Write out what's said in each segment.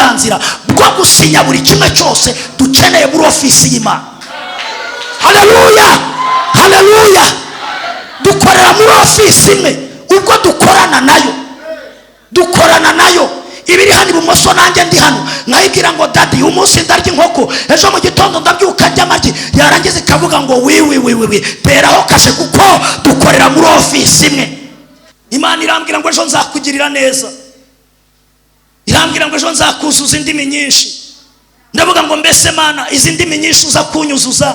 Uburenganzira bwo gusinya buri kimwe cyose dukeneye muri ofisi y'Imana. Haleluya, haleluya. Dukorera muri ofisi imwe, ubwo dukorana nayo, dukorana nayo. Ibiri hano ibumoso, nanjye ndi hano, nkayibwira ngo: "Daddy, umunsi ndarya inkoko, ejo mu gitondo ndabyuka ndya amagi." Yarangiza ikavuga ngo: "Oui, oui, oui, oui, teraho kashe," kuko dukorera muri ofisi imwe. Imana irambwira ngo ejo nzakugirira neza, irambwira ngo ejo nzakuzuza indimi nyinshi. Ndavuga ngo: "Mbese Mana, izi ndimi nyinshi uza kunyuzuza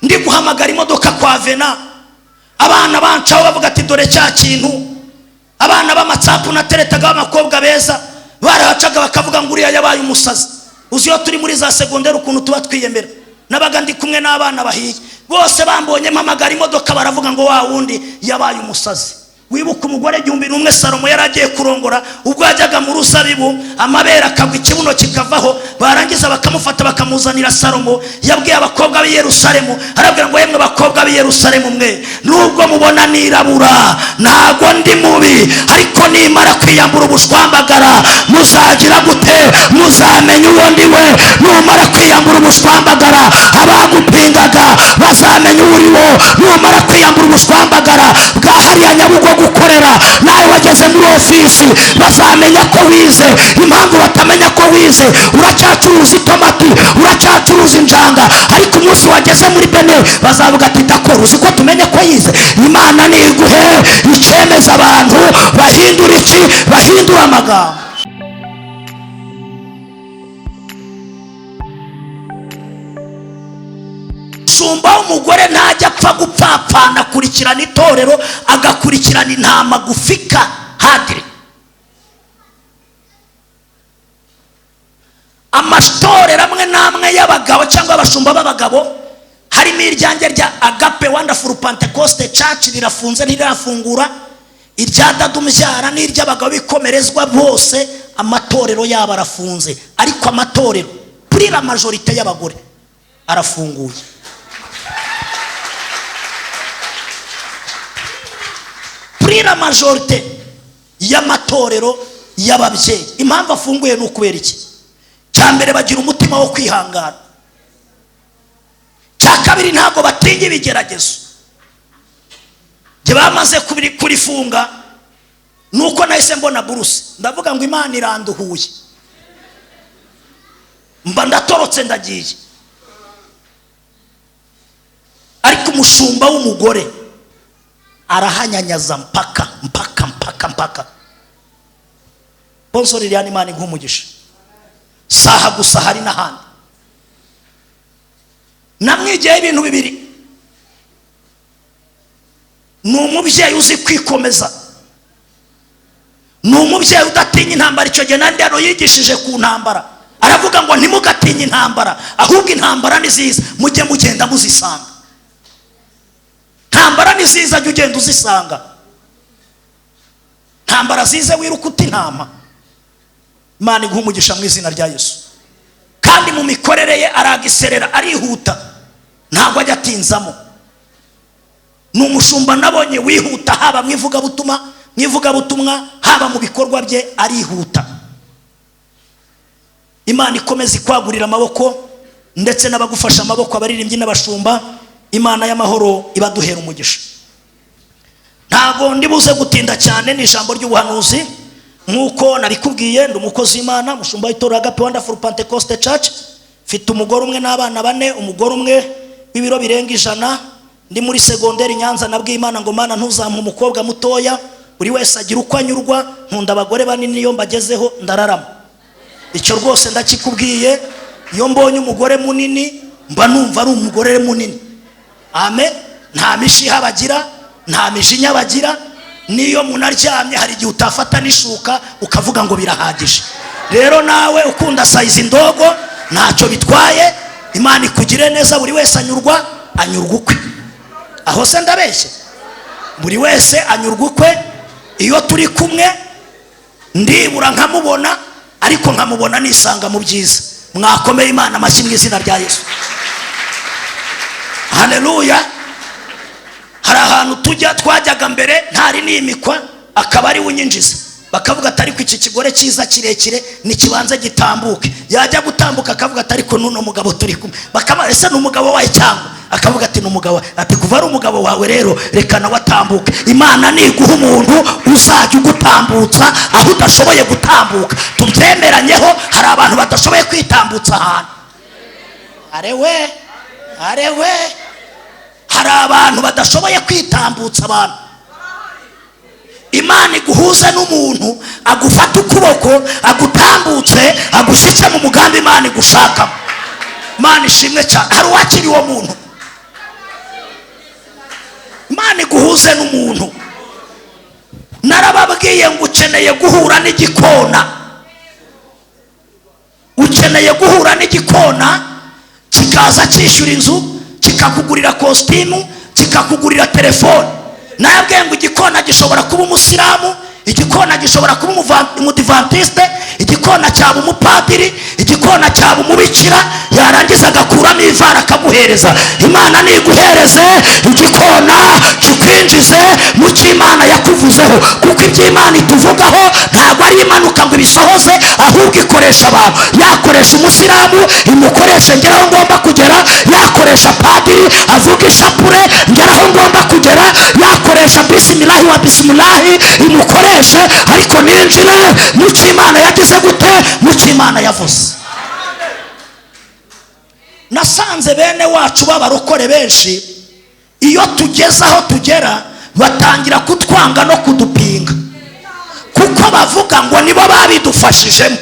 ndi guhamagara imodoka kwa vena, abana bancaho bavuga ati: 'Dore cya kintu.'" Abana b'amatsapu nateretaga, b'abakobwa beza, barahacaga bakavuga ngo: "Uriya yabaye umusazi." Uzi iyo turi muri za segonderi ukuntu tuba twiyemera? Nabaga ndi kumwe n'abana bahiye bose, bambonye mpamagara imodoka baravuga ngo: "Wa wundi yabaye umusazi." Wibuka umugore 1001 Salomo yari agiye kurongora, ubwo yajyaga mu ruzabibu, amabere akagwa, ikibuno kikavaho, barangiza bakamufata bakamuzanira Salomo? Yabwiye abakobwa b'i Yerusalemu, arabwira ngo: "Yemwe bakobwa b'i Yerusalemu mwe, nubwo mubona nirabura, ntago ndi mubi, ariko nimara kwiyambura ubushwambagara muzagira gute? Muzamenya uwo ndi we." Numara kwiyambura ubushwambagara, abagupingaga bazamenya uwo uri wo. Numara kwiyambura ubushwambagara bwa hariya Nyabugogo gukorera, nawe wageze muri ofisi, bazamenya ko wize. Impamvu batamenya ko wize, uracyacuruza itomati, uracyacuruza injanga, ariko umunsi wageze muri bene bazavuga ati: "Dakora, uzi ko tumenye ko yize?" Imana niguhe icyemeza abantu bahindura iki? Bahindura amagambo. Umushumba w'umugore ntajya apfa gupfapfana, akurikirana itorero, agakurikirana intama gufika hadiri. Amatorero amwe n'amwe y'abagabo cyangwa abashumba b'abagabo, harimo iryanjye rya Agape Wonderful Pentecost Church, rirafunze, ntirirafungura. Irya Dadumubyara n'iry'abagabo bikomerezwa, bose amatorero yabo arafunze, ariko amatorero kuri la majorité y'abagore arafunguye. Kuri la majorité y'amatorero y'ababyeyi, impamvu afunguye ni ukubera iki? Cya mbere, bagira umutima wo kwihangana. Cya kabiri, ntabwo batinya ibigeragezo. Njye bamaze kurifunga, nuko nahise mbona buruse, ndavuga ngo: "Imana iranduhuye," mba ndatorotse, ndagiye. Ariko umushumba w'umugore arahanyanyaza mpaka, mpaka, mpaka, mpaka. Sponsor Liliane, Imana iguha umugisha. Saha gusa, hari n'ahandi namwigiyeho ibintu bibiri. Ni umubyeyi uzi kwikomeza, ni umubyeyi udatinya intambara. Icyo gihe nandi hano yigishije ku ntambara, aravuga ngo: "Ntimugatinye intambara, ahubwo intambara ni ziza mujye mugenda muzisanga." Ntambara ni ziza, jya ugenda uzisanga. Ntambara zize wiruka uta intama. Imana iguha umugisha mu izina rya Yesu. Kandi mu mikorere ye aragiserera, arihuta, ntabwo ajya atinzamo. Ni umushumba nabonye wihuta, haba mu ivugabutumwa, haba mu bikorwa bye, arihuta. Imana ikomeza ikwagurira amaboko ndetse n'abagufasha amaboko, abaririmbyi n'abashumba. Imana y'amahoro ibaduhera umugisha. Ntabwo ndi buze gutinda cyane, ni ijambo ry'ubuhanuzi. Nk'uko nabikubwiye, ndi umukozi w'Imana, umushumba w'itorero Agape Wonderful Pentecost Church. Mfite umugore umwe n'abana bane, umugore umwe w'ibiro birenga 100. Ndi muri segonderi Nyanza, nabwiye Imana ngo: "Mana, ntuzampe umukobwa mutoya." Buri wese agira uko anyurwa. Nkunda abagore banini, iyo mbagezeho ndararama. Icyo rwose ndakikubwiye, iyo mbonye umugore munini mba numva ari umugore munini. Amen. Nta mishiha bagira, nta mijinya bagira. Niyo munaryamye, hari igihe utafata n'ishuka ukavuga ngo birahagije. Rero nawe ukunda size ndogo, ntacyo bitwaye, Imana ikugire neza. Buri wese anyurwa ukwe. Aho se ndabeshye? Buri wese anyurwa ukwe. Iyo turi kumwe ndibura nkamubona, ariko nkamubona nisanga mu byiza. Mwakomeye Imana amashyi mu izina rya Yesu. Haleluya. Hari ahantu tujya, twajyaga mbere ntari nimikwa, akaba ari we unyinjiza. Bakavuga ati ariko iki kigore cyiza kirekire nikibanze gitambuke. Yajya gutambuka akavuga ati ariko n'uno mugabo turi kumwe. Bakaba ese ni umugabo wawe cyangwa? Akavuga ati ni umugabo. Ati kuva ari umugabo wawe rero reka nawe atambuke. Imana niguha umuntu uzajya ugutambutsa aho udashoboye gutambuka. Tubyemeranyeho, hari abantu badashoboye kwitambutsa ahantu. Arewe, arewe, hari abantu badashoboye kwitambutsa abantu. Imana iguhuze n'umuntu agufata ukuboko agutambutse agushyitse mu mugambi Imana igushakamo. Imana ishimwe cyane. Hari uwakiri uwo muntu. Imana iguhuze n'umuntu. Narababwiye ngo ukeneye guhura n'igikona. Ukeneye guhura n'igikona kikaza cyishyura inzu, kikakugurira kositimu, kikakugurira telefone. Narabwiye ngo igikona gishobora kuba umusilamu, igikona gishobora kuba umudivantiste, igikona cyaba umupadiri, igikona cyaba umubikira, yarangiza agakuramo ivara akaguhereza. Imana niguhereze igikona kikwinjize mu cyo Imana yakuvuzeho, kuko ibyo Imana ituvugaho ntabwo ari imanuka ngo ibisohoze, ahubwo ikoresha abantu. Yakoresha umusilamu imukoreshe ngera aho ngomba kugera, yakoresha padiri avuga ishapure ngera aho ngomba kugera, yakoresha bisimilahi wa bisimilahi imukoreshe, ariko ninjire mu cyo Imana yagize gute, mu cyo Imana yavuze. Nasanze bene wacu b'abarokore benshi iyo tugeze aho tugera batangira kutwanga no kudupinga, kuko bavuga ngo nibo babidufashijemo.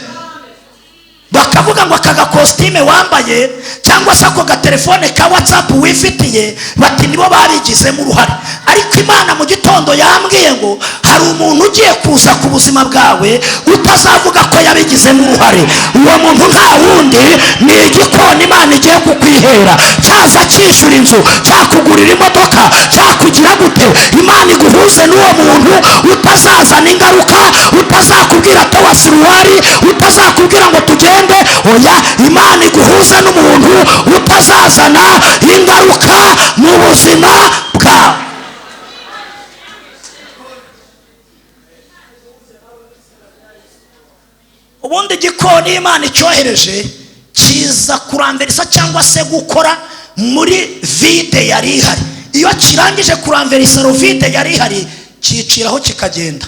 Bakavuga ngo aka gakositime wambaye cyangwa se ako gatelefone ka WhatsApp wifitiye, bati nibo babigizemo uruhare. Ariko Imana mu gitondo yambwiye ngo hari umuntu ugiye kuza ku buzima bwawe utazavuga ko yabigizemo uruhare. Uwo muntu nta wundi, ni igikona Imana igiye kukwihera. Cyaza cyishyura inzu, cyakugurira imodoka, cyakugira gute. Imana iguhuze n'uwo muntu utazazana ingaruka, utazakubwira towa suruwari, utazakubwira ngo tugende. Oya, Imana iguhuze n'umuntu utazazana ingaruka mu buzima bwawe. Ubundi igikoni Imana icyohereje kiza kuramverisa cyangwa se gukora muri vide yari ihari. Iyo kirangije kuramverisa vide yari ihari, kiciraho kikagenda.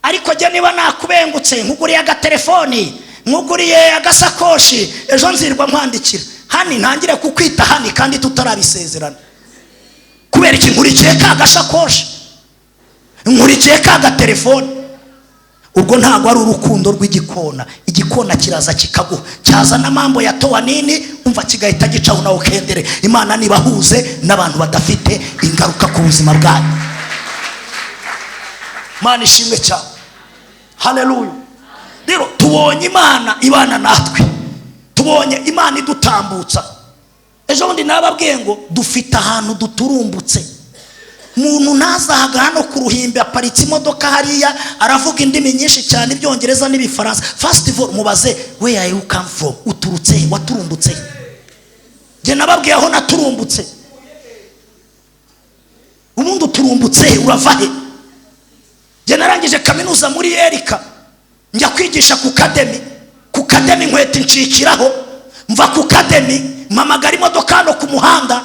Ariko jye niba nakubengutse nkuguriye agatelefoni, nkuguriye agasakoshi, ejo nzirwa nkwandikira hani ntangire kukwita hani kandi tutarabisezerana. Kubera iki? Nkurikiye ka gasakoshi, nkurikiye ka gatelefoni. Ubwo ntabwo ari urukundo rw'igikona. Igikona kiraza kikaguha, cyazana mambo ya towa nini, umva kigahita gicaho nawe ukendere. Imana nibahuze n'abantu badafite ingaruka ku buzima bwanyu. Imana ishimwe cyane. Haleluya. Rero tubonye Imana ibana natwe, tubonye Imana idutambutsa. Ejo bundi nababwiye ngo dufite ahantu duturumbutse. Umuntu ntazahaga hano ku ruhimbi, aparitse imodoka hariya, aravuga indimi nyinshi cyane, ibyongereza n'ibifaransa. First of all mubaze where you come from, uturutse he, waturumbutse he? Njye nababwiye aho naturumbutse. Ubundi uturumbutse he, urava he? Njye narangije kaminuza muri Erika, njya kwigisha ku Kademi. Ku Kademi inkweto incikiraho, mva ku Kademi mpamagara imodoka hano ku muhanda,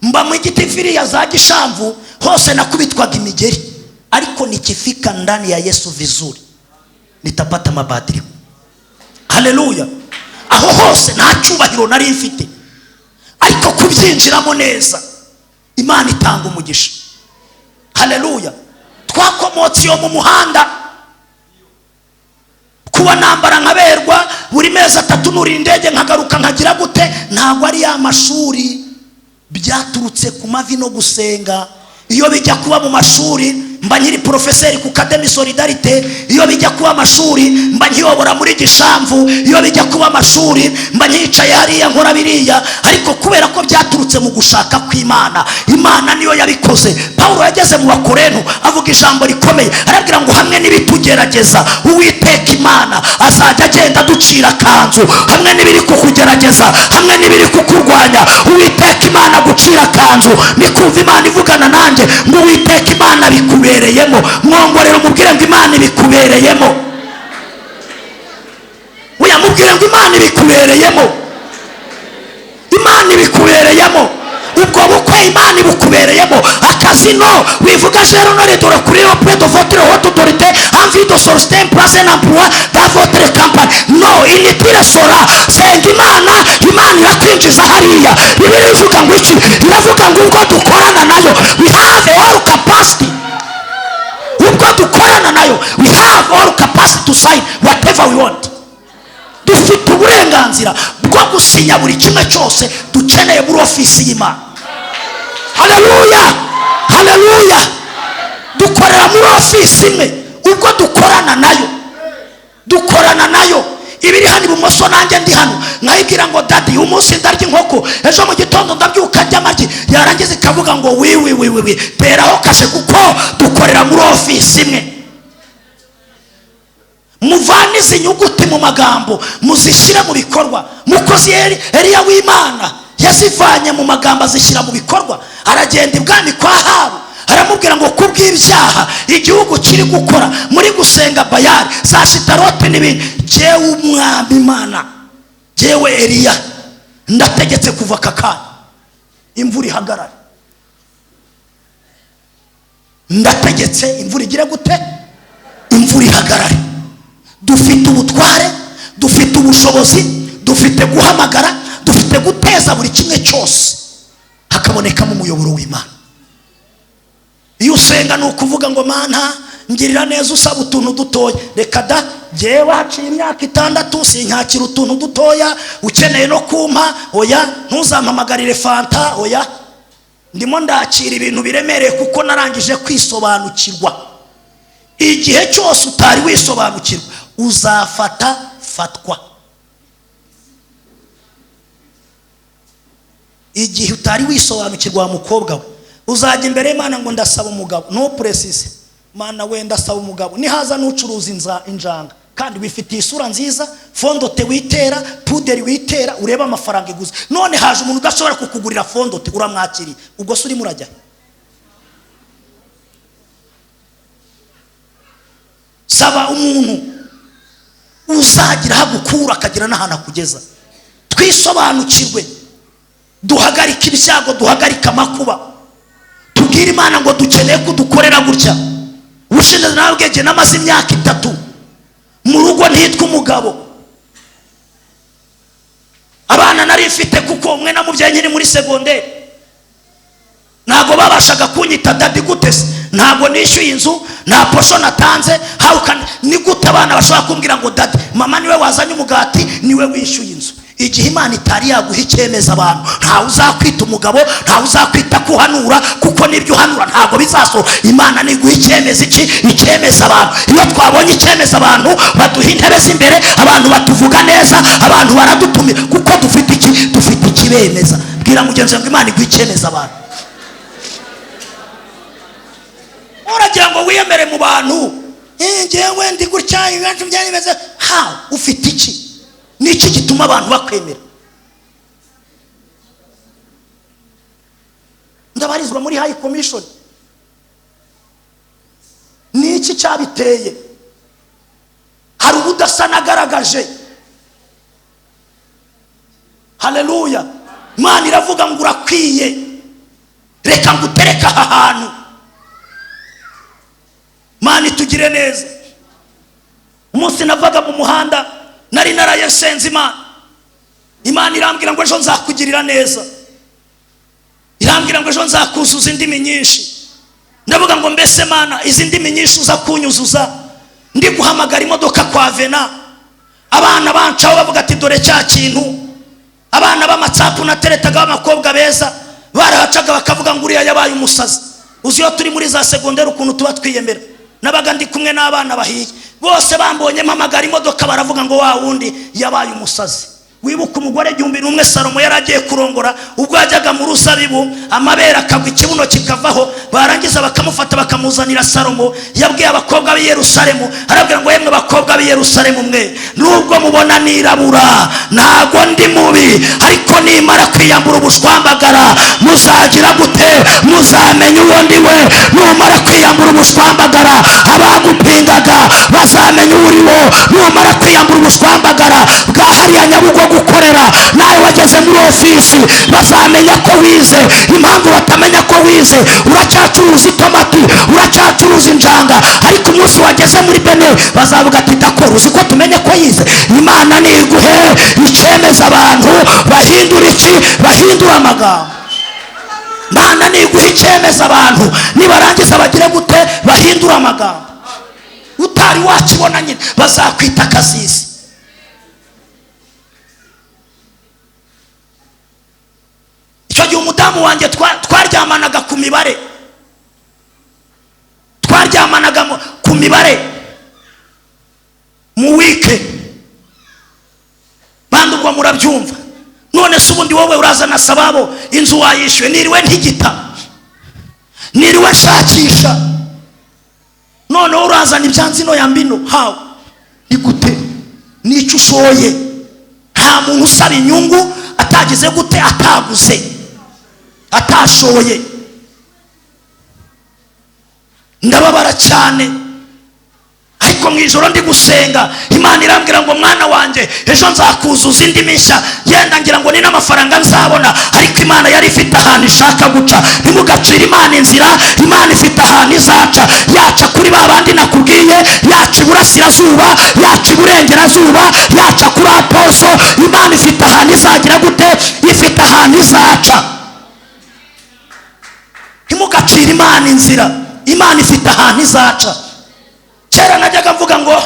mba mu giti viriya za Gishamvu, hose nakubitwaga imigeri. Ariko nikifika ndani ya Yesu vizuri nitapata mabadiliko. Haleluya. Aho hose nta cyubahiro nari mfite, ariko kubyinjiramo neza Imana itanga umugisha. Haleluya. Twakomotse iyo mu muhanda, kuba nambara nkaberwa buri mezi atatu, nurira indege nkagaruka nkagira gute, ntabwo ari ya mashuri. Byaturutse ku mavi no gusenga. Iyo bijya kuba mu mashuri mba nkiri profeseri ku Kademi Solidarite. Iyo bijya kuba amashuri mba nkiyobora muri Gishamvu. Iyo bijya kuba amashuri mba nkicaye hariya nkora biriya. Ariko kubera ko byaturutse mu gushaka kw'Imana, Imana niyo yabikoze. Paulo yageze mu Bakorinto avuga ijambo rikomeye, arabwira ngo hamwe n'ibitugerageza Uwiteka Imana azajya agenda aducira akanzu. Hamwe n'ibiri kukugerageza, hamwe n'ibiri kukurwanya, Uwiteka Imana agucira akanzu. Nikumva Imana ivugana nanjye ngo Uwiteka Imana bikubere. ibikubereyemo. Mwongorera umubwire ngo Imana ibikubereyemo. Uyamubwire ngo Imana ibikubereyemo. Imana ibikubereyemo. Ubwo bukwe Imana ibukubereyemo. Akazi no wivuga zero none dore kuri auprès de votre haute autorité en vue de solliciter un place un emploi dans votre compagnie. No inutile sora. Senga Imana, Imana irakwinjiza hariya. Bibiliya ivuga ngo iki? Iravuga ngo ubwo dukorana nayo we have all capacity. Ubwo dukorana nayo we have all capacity to sign whatever we want. Dufite uburenganzira bwo gusinya buri kimwe cyose dukeneye muri ofisi y'Imana. Haleluya, haleluya. Dukorera muri ofisi imwe, ubwo dukorana nayo, dukorana nayo. Ibiri hano ibumoso nanjye ndi hano, nkayibwira ngo daddy umunsi ndarya inkoko, ejo mu gitondo ndabyuka ndya amagi, yarangiza ikavuga ngo oui oui oui oui, teraho kashe, kuko dukorera muri ofisi imwe. Muvane izi nyuguti mu magambo muzishyire mu bikorwa. Mukozi Eliya w'Imana yazivanye mu magambo azishyira mu bikorwa. Aragenda ibwami kwa Ahabu, aramubwira ngo kubw'ibyaha igihugu kiri gukora muri gusenga Bayali za Shitarote n'ibindi, jyewe umwami Imana, jyewe Eliya ndategetse kuva aka kanya imvura ihagarare. Ndategetse imvura igire gute? Imvura ihagarare. Dufite ubutware, dufite ubushobozi, dufite guhamagara, dufite guteza buri kimwe cyose hakabonekamo umuyoboro w'Imana. Iyo usenga ni ukuvuga ngo Mana ngirira neza, usaba utuntu dutoya. Reka da, jyewe haciye imyaka 6 sinkakira utuntu dutoya. Ukeneye no kumpa, oya, ntuzampamagarire fanta, oya, ndimo ndakira ibintu biremereye kuko narangije kwisobanukirwa. Igihe cyose utari wisobanukirwa uzafata fatwa. Igihe utari wisobanukirwa wa mukobwa we, uzajya imbere y'Imana ngo ndasaba umugabo, no precise Mana we ndasaba umugabo, nihaza n'ucuruza injanga kandi wifitiye isura nziza, fondote witera, puderi witera, urebe amafaranga iguze, none haje umuntu udashobora kukugurira fondote uramwakiriye, ubwo se urimo urajya? Saba umuntu uzagira hagukura akagira n'ahantu akugeza. Twisobanukirwe, duhagarike ibyago, duhagarike amakuba, tubwire Imana ngo dukeneye kudukorera gutya. Ubushize narabwiye, namaze imyaka 3 mu rugo ntitwa umugabo, abana nari mfite kuko umwe namubyaye nkiri muri segonderi, ntago babashaga kunyita daddy gute se? Ntago nishyuye inzu, nta posho natanze, how can ni gute abana bashobora kumbwira ngo daddy? Mama niwe wazanye umugati, niwe wishyuye inzu. Igihe Imana itari yaguha icyemeza abantu, ntawe uzakwita umugabo, ntawe uzakwita kuhanura, kuko n'ibyo uhanura ntabwo bizasohoka. Imana niguha icyemeza iki? Icyemeza abantu. Iyo twabonye icyemeza abantu, baduha intebe z'imbere, abantu batuvuga neza, abantu baradutumira, kuko dufite iki? Dufite ikibemeza. Bwira mugenzi wawe ngo Imana iguhe icyemeza abantu. Uragira ngo wiyemere mu bantu, njyewe ndi gutya, ibibazo byari bimeze ha, ufite iki? Niki gituma abantu bakwemera? Ndabarizwa muri High Commission. Niki cyabiteye? Hari ubudasa nagaragaje. Haleluya. Imana iravuga ngo urakwiye, reka ngutereke aha hantu. Imana itugire neza. Umunsi navaga mu muhanda nari narayesenze Imana, Imana irambwira ngo ejo nzakugirira neza, irambwira ngo ejo nzakuzuza indimi nyinshi. Ndavuga ngo mbese Mana, izi ndimi nyinshi uza kunyuzuza, ndi guhamagara imodoka kwa Vena, abana bancaho bavuga ati dore cya kintu. Abana b'amatsapu nateretaga b'abakobwa beza barahacaga bakavuga ngo uriya yabaye umusazi. Uzi iyo turi muri za segonderi ukuntu tuba twiyemera, nabaga ndi kumwe n'abana bahiye bose bambonye mpamagara imodoka baravuga ngo wa wundi yabaye umusazi. Wibuka umugore 1001 Salomo yari agiye kurongora, ubwo yajyaga mu ruzabibu amabere akagwa ikibuno kikavaho, barangiza bakamufata bakamuzanira Salomo. Yabwiye abakobwa b'i Yerusalemu, arabwira ngo yemwe bakobwa b'i Yerusalemu mwe, nubwo mubona nirabura ntago ndi mubi, ariko nimara kwiyambura ubushwambagara muzagira gute? Muzamenya uwo ndi we. Numara kwiyambura ubushwambagara abagupingaga bazamenya uwo uri wo. Numara kwiyambura ubushwambagara bwa hariya Nyabugogo gukorera nawe wageze muri ofisi bazamenya ko wize. Impamvu batamenya ko wize, uracyacuruza itomati, uracyacuruza injanga, ariko umunsi wageze muri Bene bazavuga ati dakora, uzi ko tumenye ko yize. Imana niguhe icemeza abantu bahindura iki? Bahindura amagambo. Imana niguhe icemeza abantu nibarangiza bagire gute? Bahindura amagambo. Utari wakibona nyine bazakwita akazizi. Icyo gihe umudamu wanjye twaryamanaga ku mibare, twaryamanaga ku mibare mu wike bandi, ubwo murabyumva. None se ubundi wowe urazana sababo, inzu wayishyuye, niriwe ntigita, niriwe nshakisha, noneho urazana ibyansi no ya mbino hawe ni gute? Nicyo ushoye. Nta muntu usaba inyungu atagize gute? Ataguze, atashoye. Ndababara cyane, ariko mu ijoro ndi gusenga Imana irambwira ngo mwana wanjye ejo nzakuzuza indi mishya, yenda ngira ngo ni n'amafaranga nzabona, ariko Imana yari ifite ahantu ishaka guca. Ntimugacire Imana inzira, Imana ifite ahantu izaca. Yaca kuri ba bandi nakubwiye, yaca iburasirazuba, yaca iburengerazuba, yaca kuri aposo. Imana ifite ahantu izagira gute? Ifite ahantu izaca. Ntimugacire Imana inzira, Imana ifite ahantu izaca. Kera najyaga mvuga ngo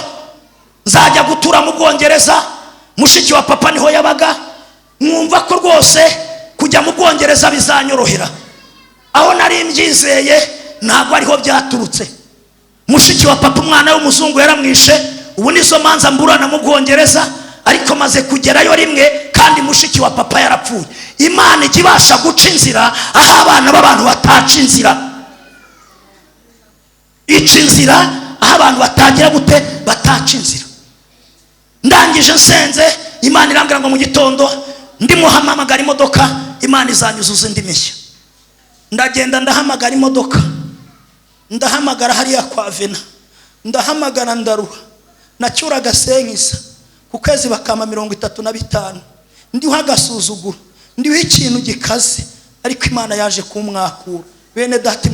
nzajya gutura mu Bwongereza, mushiki wa papa niho yabaga, mwumva ko rwose kujya mu Bwongereza bizanyorohera. Aho nari mbyizeye ntabwo ariho byaturutse. Mushiki wa papa umwana w'umuzungu yaramwishe, ubu nizo manza mburana mu Bwongereza, ariko maze kugerayo rimwe kandi mushiki wa papa yarapfuye. Imana ijya ibasha guca inzira aho abana b'abantu bataca inzira, ica inzira aho abantu batagira gute? Bataca inzira. Ndangije nsenze, Imana irambwira ngo mu gitondo ndimo hamamagara imodoka, Imana izanyuzuza indi mishya. Ndagenda ndahamagara imodoka, ndahamagara hariya kwa Vena, ndahamagara ndaruha, nacyuraga senkisa ku kwezi bakama 35, ndiho agasuzuguro, ndiho ikintu gikaze, ariko Imana yaje kumwakura. Bene data,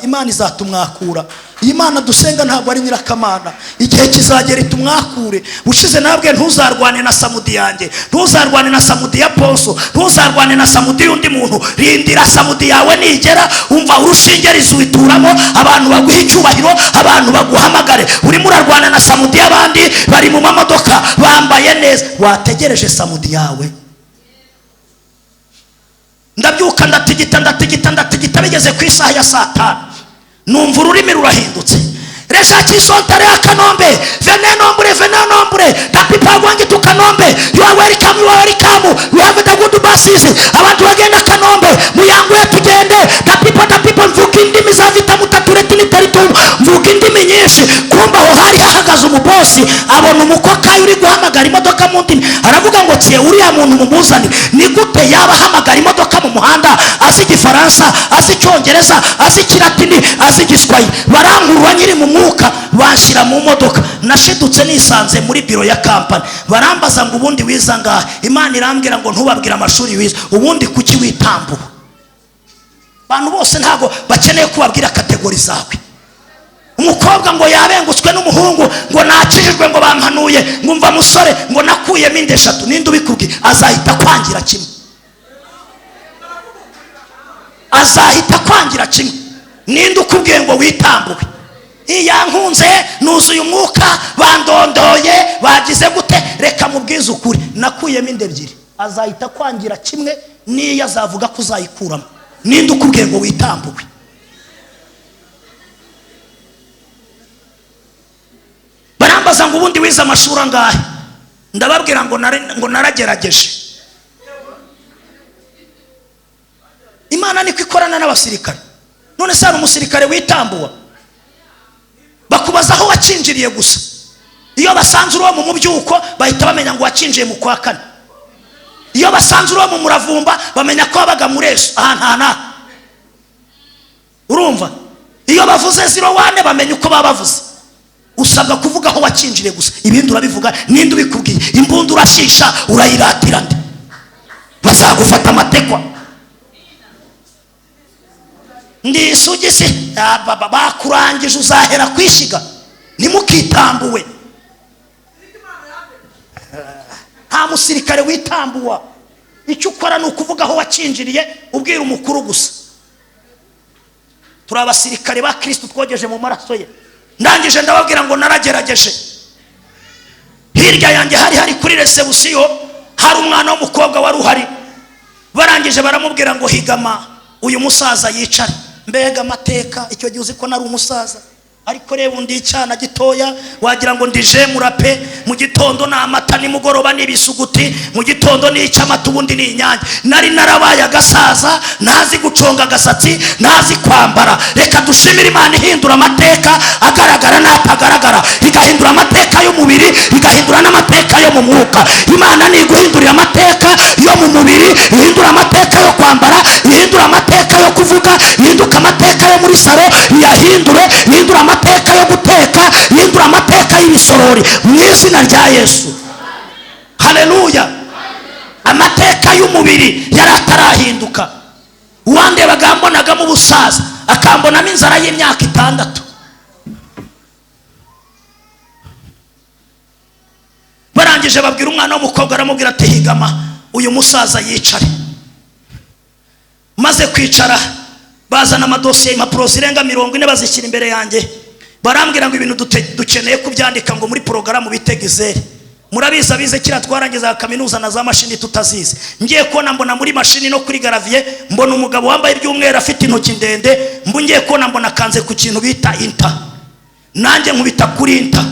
Imana izatumwakura. Iyi Mana dusenga ntabwo ari nyirakamana, igihe kizagera itumwakure. Ushize nabwe ntuzarwane na samudi yanjye, ntuzarwane na samudi ya Ponso, ntuzarwane na samudi y'undi muntu. Rindira samudi yawe nigera, umva urushinge rizuituramo, abantu baguha icyubahiro, abantu baguhamagare. Urimo urarwana na samudi y'abandi bari mu mamodoka bambaye neza, wategereje samudi yawe. Ndabyuka ndatigita ndatigita ndatigita, bigeze ku isaha ya saa tanu numva ururimi rurahindutse. Resha kisontare ya Kanombe, vene nombre vene nombre, the people are going to Kanombe, you are welcome, you are welcome, we have the good buses, abantu bagenda Kanombe, muyanguye tugende, the people mvuga indimi za vita mutatureti ni territory, mvuga indimi nyinshi. Kumba aho hari hahagaze umubosi, abona umukokayi uri guhamagara imodoka mu ndimi, aravuga ngo tiye uriya muntu mumuzane. Ni gute yaba ahamagara imodoka mu muhanda azi igifaransa, azi icyongereza, azi ikilatini, azi igiswahili? Barankurura nyiri mu mwuka, banshyira mu modoka. Nashidutse nisanze muri biro ya kampani, barambaza ngo ubundi wiza ngaha? Imana irambwira ngo ntubabwire amashuri wize, ubundi kuki witambuha? Abantu bose ntago bakeneye kubabwira kategori zawe. Umukobwa ngo yabengutswe n'umuhungu ngo nakijijwe, ngo bampanuye, ngo umva musore, ngo nakuyemo inda 3. Ninde ubikubwiye? Azahita kwangira kimwe, azahita kwangira kimwe. Ninde ukubwiye ngo witambuwe? Iyankunze nuzuye umwuka, bandondoye, bagize gute? Reka mubwize ukuri, nakuyemo inda 2. Azahita kwangira kimwe, niyo azavuga ko uzayikuramo. Ninde ukubwiye ngo witambuwe? Barambaza ngo ubundi wize amashuri angahe? Ndababwira ngo naragerageje. Imana niko ikorana n'abasirikare. None se hari umusirikare witambuwa? Bakubaza aho wakinjiriye gusa. Iyo basanze uri mu mubyuko bahita bamenya ngo wakinjiye mu kwa kane. Iyo basanze uri mu muravumba bamenya ko wabaga muri eso ahantu. Urumva? Iyo bavuze 01 bamenya uko babavuze. Usabwa kuvuga aho wakinjiriye gusa, ibindi urabivuga. Ninde ubikubwiye? Imbunda urashisha urayiratira nde? Bazagufata amatekwa. Ndi isugisi bakurangije, uzahera kwishiga. Ntimukitambuwe. Nta musirikare witambuwa. Icyo ukora ni ukuvuga aho wakinjiriye, ubwira umukuru gusa. Turi abasirikare ba Kristo twogeje mu maraso ye. Ndangije ndababwira ngo naragerageje. Hirya yanjye hari kuri resebusiyo hari umwana w'umukobwa wari uhari. Barangije baramubwira ngo higama uyu musaza yicare. Mbega amateka, icyo gihe uzi ko nari umusaza, ariko reba undi icyana gitoya wagira ngo ndije murape. Mu gitondo ni amata, nimugoroba ni ibisuguti, mu gitondo ni icyamata, ubundi ni inyange. Nari narabaye agasaza, ntazi guconga agasatsi, ntazi kwambara. Reka dushimire Imana ihindura amateka agaragara n'atagaragara, igahindura amateka y'umubiri, igahindura n'amateka yo mu mwuka. Imana ni iguhindurira amateka yo mu mubiri, ihindura amateka yo kwambara, ihindura amateka yo kuvuga, ihinduka amateka yo muri salo, iyahindure, ihindura amateka yo guteka, ihindura amateka y'ibisorori mu izina rya Yesu. Haleluya. Amateka y'umubiri yari atarahinduka. Uwandebaga yambonagamo ubusaza, akambonamo inzara y'imyaka 6. Barangije babwira umwana w'umukobwa, aramubwira ati higama uyu musaza yicare. Maze kwicara bazana amadosiye, impapuro zirenga 40 bazishyira imbere yanjye. Barambwira ngo ibintu dukeneye kubyandika ngo muri porogaramu bita Excel. Murabizi abize kira twarangiza kaminuza na za mashini tutazizi. Ngiye kubona mbona muri mashini no kuri garaviye, mbona umugabo wambaye iby'umweru afite intoki ndende. Ngiye kubona mbona akanze ku kintu bita inta, nanjye nkubita kuri inta.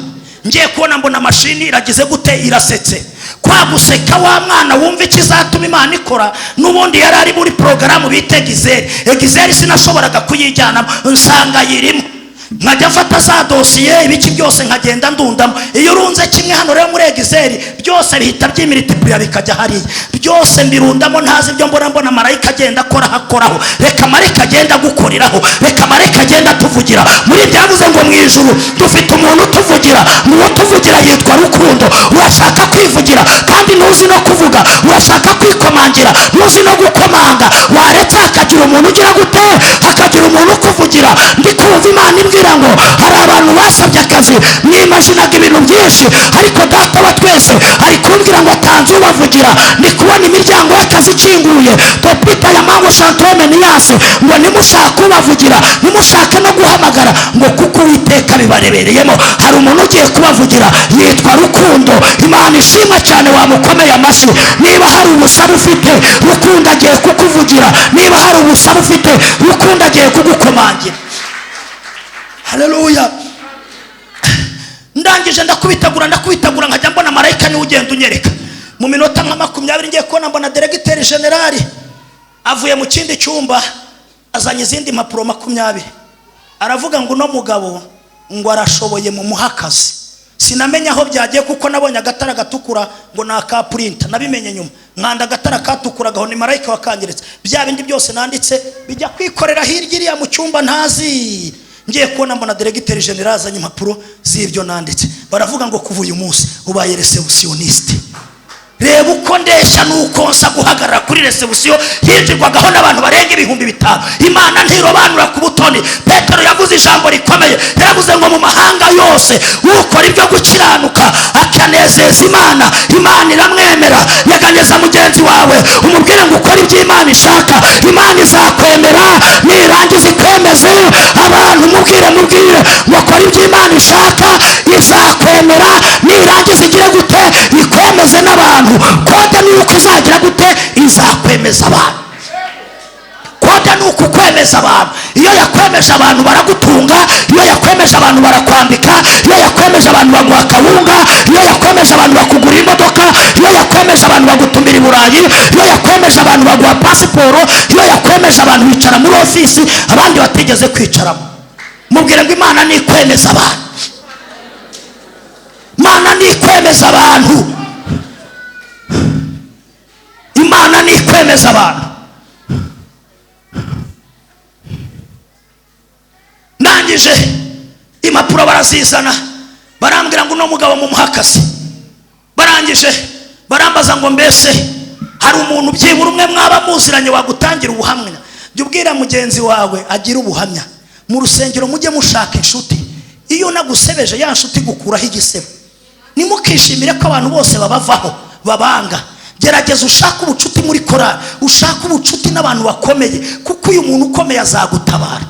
Ngiye kubona mbona mashini iragize gute, irasetse. Kwa guseka wa mwana wumva ikizatuma Imana ikora. N'ubundi yari ari muri porogaramu bita Excel. Excel sinashoboraga kuyijyanamo, nsanga yirimo. Nkajya mfata za dosiye ibiki byose nkagenda ndundamo. Iyo urunze kimwe hano rero muri Excel byose bihita byimiritipurira bikajya hariya. Byose mbirundamo ntazi ibyo mbona, mbona marayika agenda akora hakoraho. Reka marayika agenda agukoreraho, reka marayika agenda atuvugira. Muri byavuze ngo mu ijuru dufite umuntu utuvugira, uwo tuvugira yitwa Rukundo. Urashaka kwivugira kandi ntuzi no kuvuga, urashaka kwikomangira ntuzi no gukomanga. Waretse hakagira umuntu ugira gute, hakagira umuntu ukuvugira. Ndi kumva Imana imbwira ngo hari abantu basabye akazi, mwimajinaga ibintu byinshi, ariko data wa twese ari kumbwira ngo atanze ubavugira. Ndi kubona imiryango y'akazi ikinguye. Topita ya Mango Santome Niyasi ngo nimushake ubavugira, nimushake no guhamagara, ngo kuko Uwiteka bibarebereyemo. Hari umuntu ugiye kubavugira yitwa Rukundo. Imana ishimwe cyane, wamukomeye amashyi. Niba hari ubusabe ufite, Rukundo agiye kukuvugira. Niba hari ubusabe ufite, Rukundo agiye kugukomangira. Haleluya. Ndangije ndakubitagura nkajya mbona marayika niwe ugenda unyereka. Mu minota nka 20 ngiye kubona mbona directeur general avuye mu kindi cyumba azanye izindi mpapuro 20. Aravuga ngo uno mugabo ngo arashoboye mu muhakazi. Sinamenya aho byagiye kuko nabonye agatara gatukura ngo ni aka printer, nabimenye nyuma. Nkanda agatara katukura gaho ni marayika wakangiritse. Bya bindi byose nanditse bijya kwikorera hirya iriya mu cyumba ntazi. Ngiye kubona mbona directeur general azanye impapuro z'ibyo nanditse. Baravuga ngo kuva uyu munsi ubaye receptionniste. Reba uko ndeshya nuko nsa guhagarara kuri reception yinjirwagaho n'abantu barenga 5000. Imana ntirobanura ku butoni. Petero yavuze ijambo rikomeye, yaravuze ngo mu mahanga yose ukora ibyo gukiranuka akanezeza Imana, Imana iramwemera. Nyeganyeza mugenzi wawe umubwire ngo ukore ibyo Imana ishaka, Imana izakwemera. Nirangiza ikwemeze abantu. Mubwire ngo ukore ibyo Imana ishaka, izakwemera. Nirangiza igire gute, ikwemeze n'abantu. Kode ni uko izagira gute, izakwemeza abantu. Kode ni uko ukwemeza abantu. Iyo yakwemeje abantu baragutunga, iyo yakwemeje abantu barakwambika, iyo yakwemeje abantu baguha akawunga, iyo yakwemeje abantu bakugura imodoka. yakwemeje abantu baguha pasiporo, iyo yakwemeje abantu bicara muri ofisi abandi batigeze kwicaramo. Mubwire ngo Imana nikwemeza abantu, Imana nikwemeza abantu, Imana nikwemeza abantu. Ndangije impapuro barazizana, barambwira ngo uno mugabo mumuhe akazi. Barangije barambaza ngo mbese hari umuntu byibura umwe mwaba muziranye wagutangira ubuhamya? Jya ubwira mugenzi wawe agira ubuhamya. Mu rusengero mujye mushaka inshuti, iyo nagusebeje ya nshuti gukuraho igisebo. Nimukishimire ko abantu bose babavaho babanga. Gerageza ushake ubucuti muri korali, ushake ubucuti n'abantu bakomeye, kuko uyu muntu ukomeye azagutabara.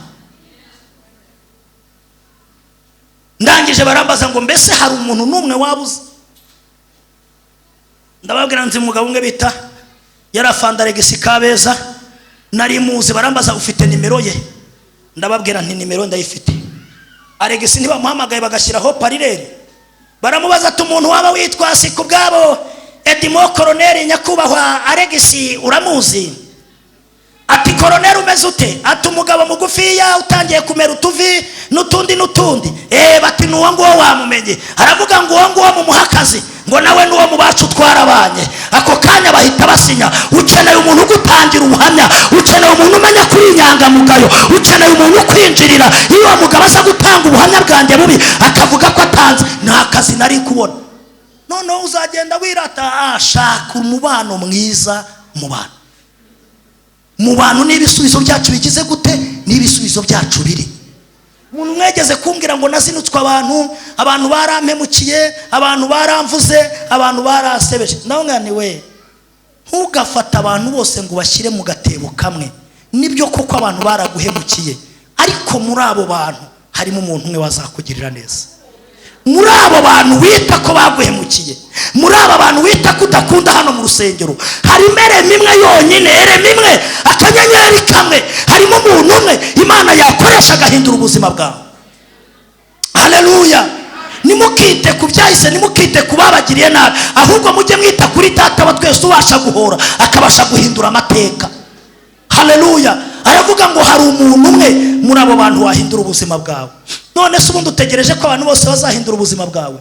Ndangije barambaza ngo mbese hari umuntu n'umwe wabuze? Ndababwira nzi umugabo umwe bita yarafanda Alegisi Kabeza, nari muzi. Barambaza ufite nimero ye? Ndababwira nti nimero ndayifite. Alegisi ntibamuhamagaye bagashyiraho parireri, baramubaza ati umuntu waba witwa Sikubwabo Edimo Koroneri nyakubahwa Alegisi uramuzi? Ati koroneri umeze ute? Ati umugabo mugufiya utangiye kumera utuvi n'utundi n'utundi. Bati nuwo nguwo wamumenye. Aravuga ngo uwo nguwo mumuhe akazi, ngo nawe nuwo mu bacu twarabanye. Ako kanya bahita basinya. Ukeneye umuntu ugutangira ubuhamya, ukeneye umuntu umenya kuri inyangamugayo, ukeneye umuntu ukwinjirira. Iyo uwo mugabo aza gutanga ubuhamya bwanjye bubi akavuga ko atanze, nta kazi nari kubona. Noneho uzagenda wirata. Shaka umubano mwiza mu bantu. Mu bantu n'ibisubizo byacu bigize gute? N'ibisubizo byacu biri. Umuntu mwegeze kumbwira ngo nazinutswe abantu, abantu barampemukiye, abantu baramvuze, abantu baransebeje. Nawe mwana we, ntugafate abantu bose ngo bashyire mu gatebo kamwe. Nibyo koko abantu baraguhemukiye, ariko muri abo bantu harimo umuntu umwe wazakugirira neza. Muri abo bantu wita ko baguhemukiye, muri aba bantu wita ko udakunda hano mu rusengero, harimo erema imwe yonyine, erema imwe, akanyenyeri kamwe, harimo umuntu umwe Imana yakoresha agahindura ubuzima bwawe. Haleluya. Nimukite ku byahise, nimukite ku babagiriye nabi, ahubwo mujye mwita kuri Data wa twese ubasha guhora akabasha guhindura amateka. Haleluya. Aravuga ngo hari umuntu umwe muri abo bantu wahindura ubuzima bwawe. None se ubundi utegereje ko abantu bose bazahindura ubuzima bwawe?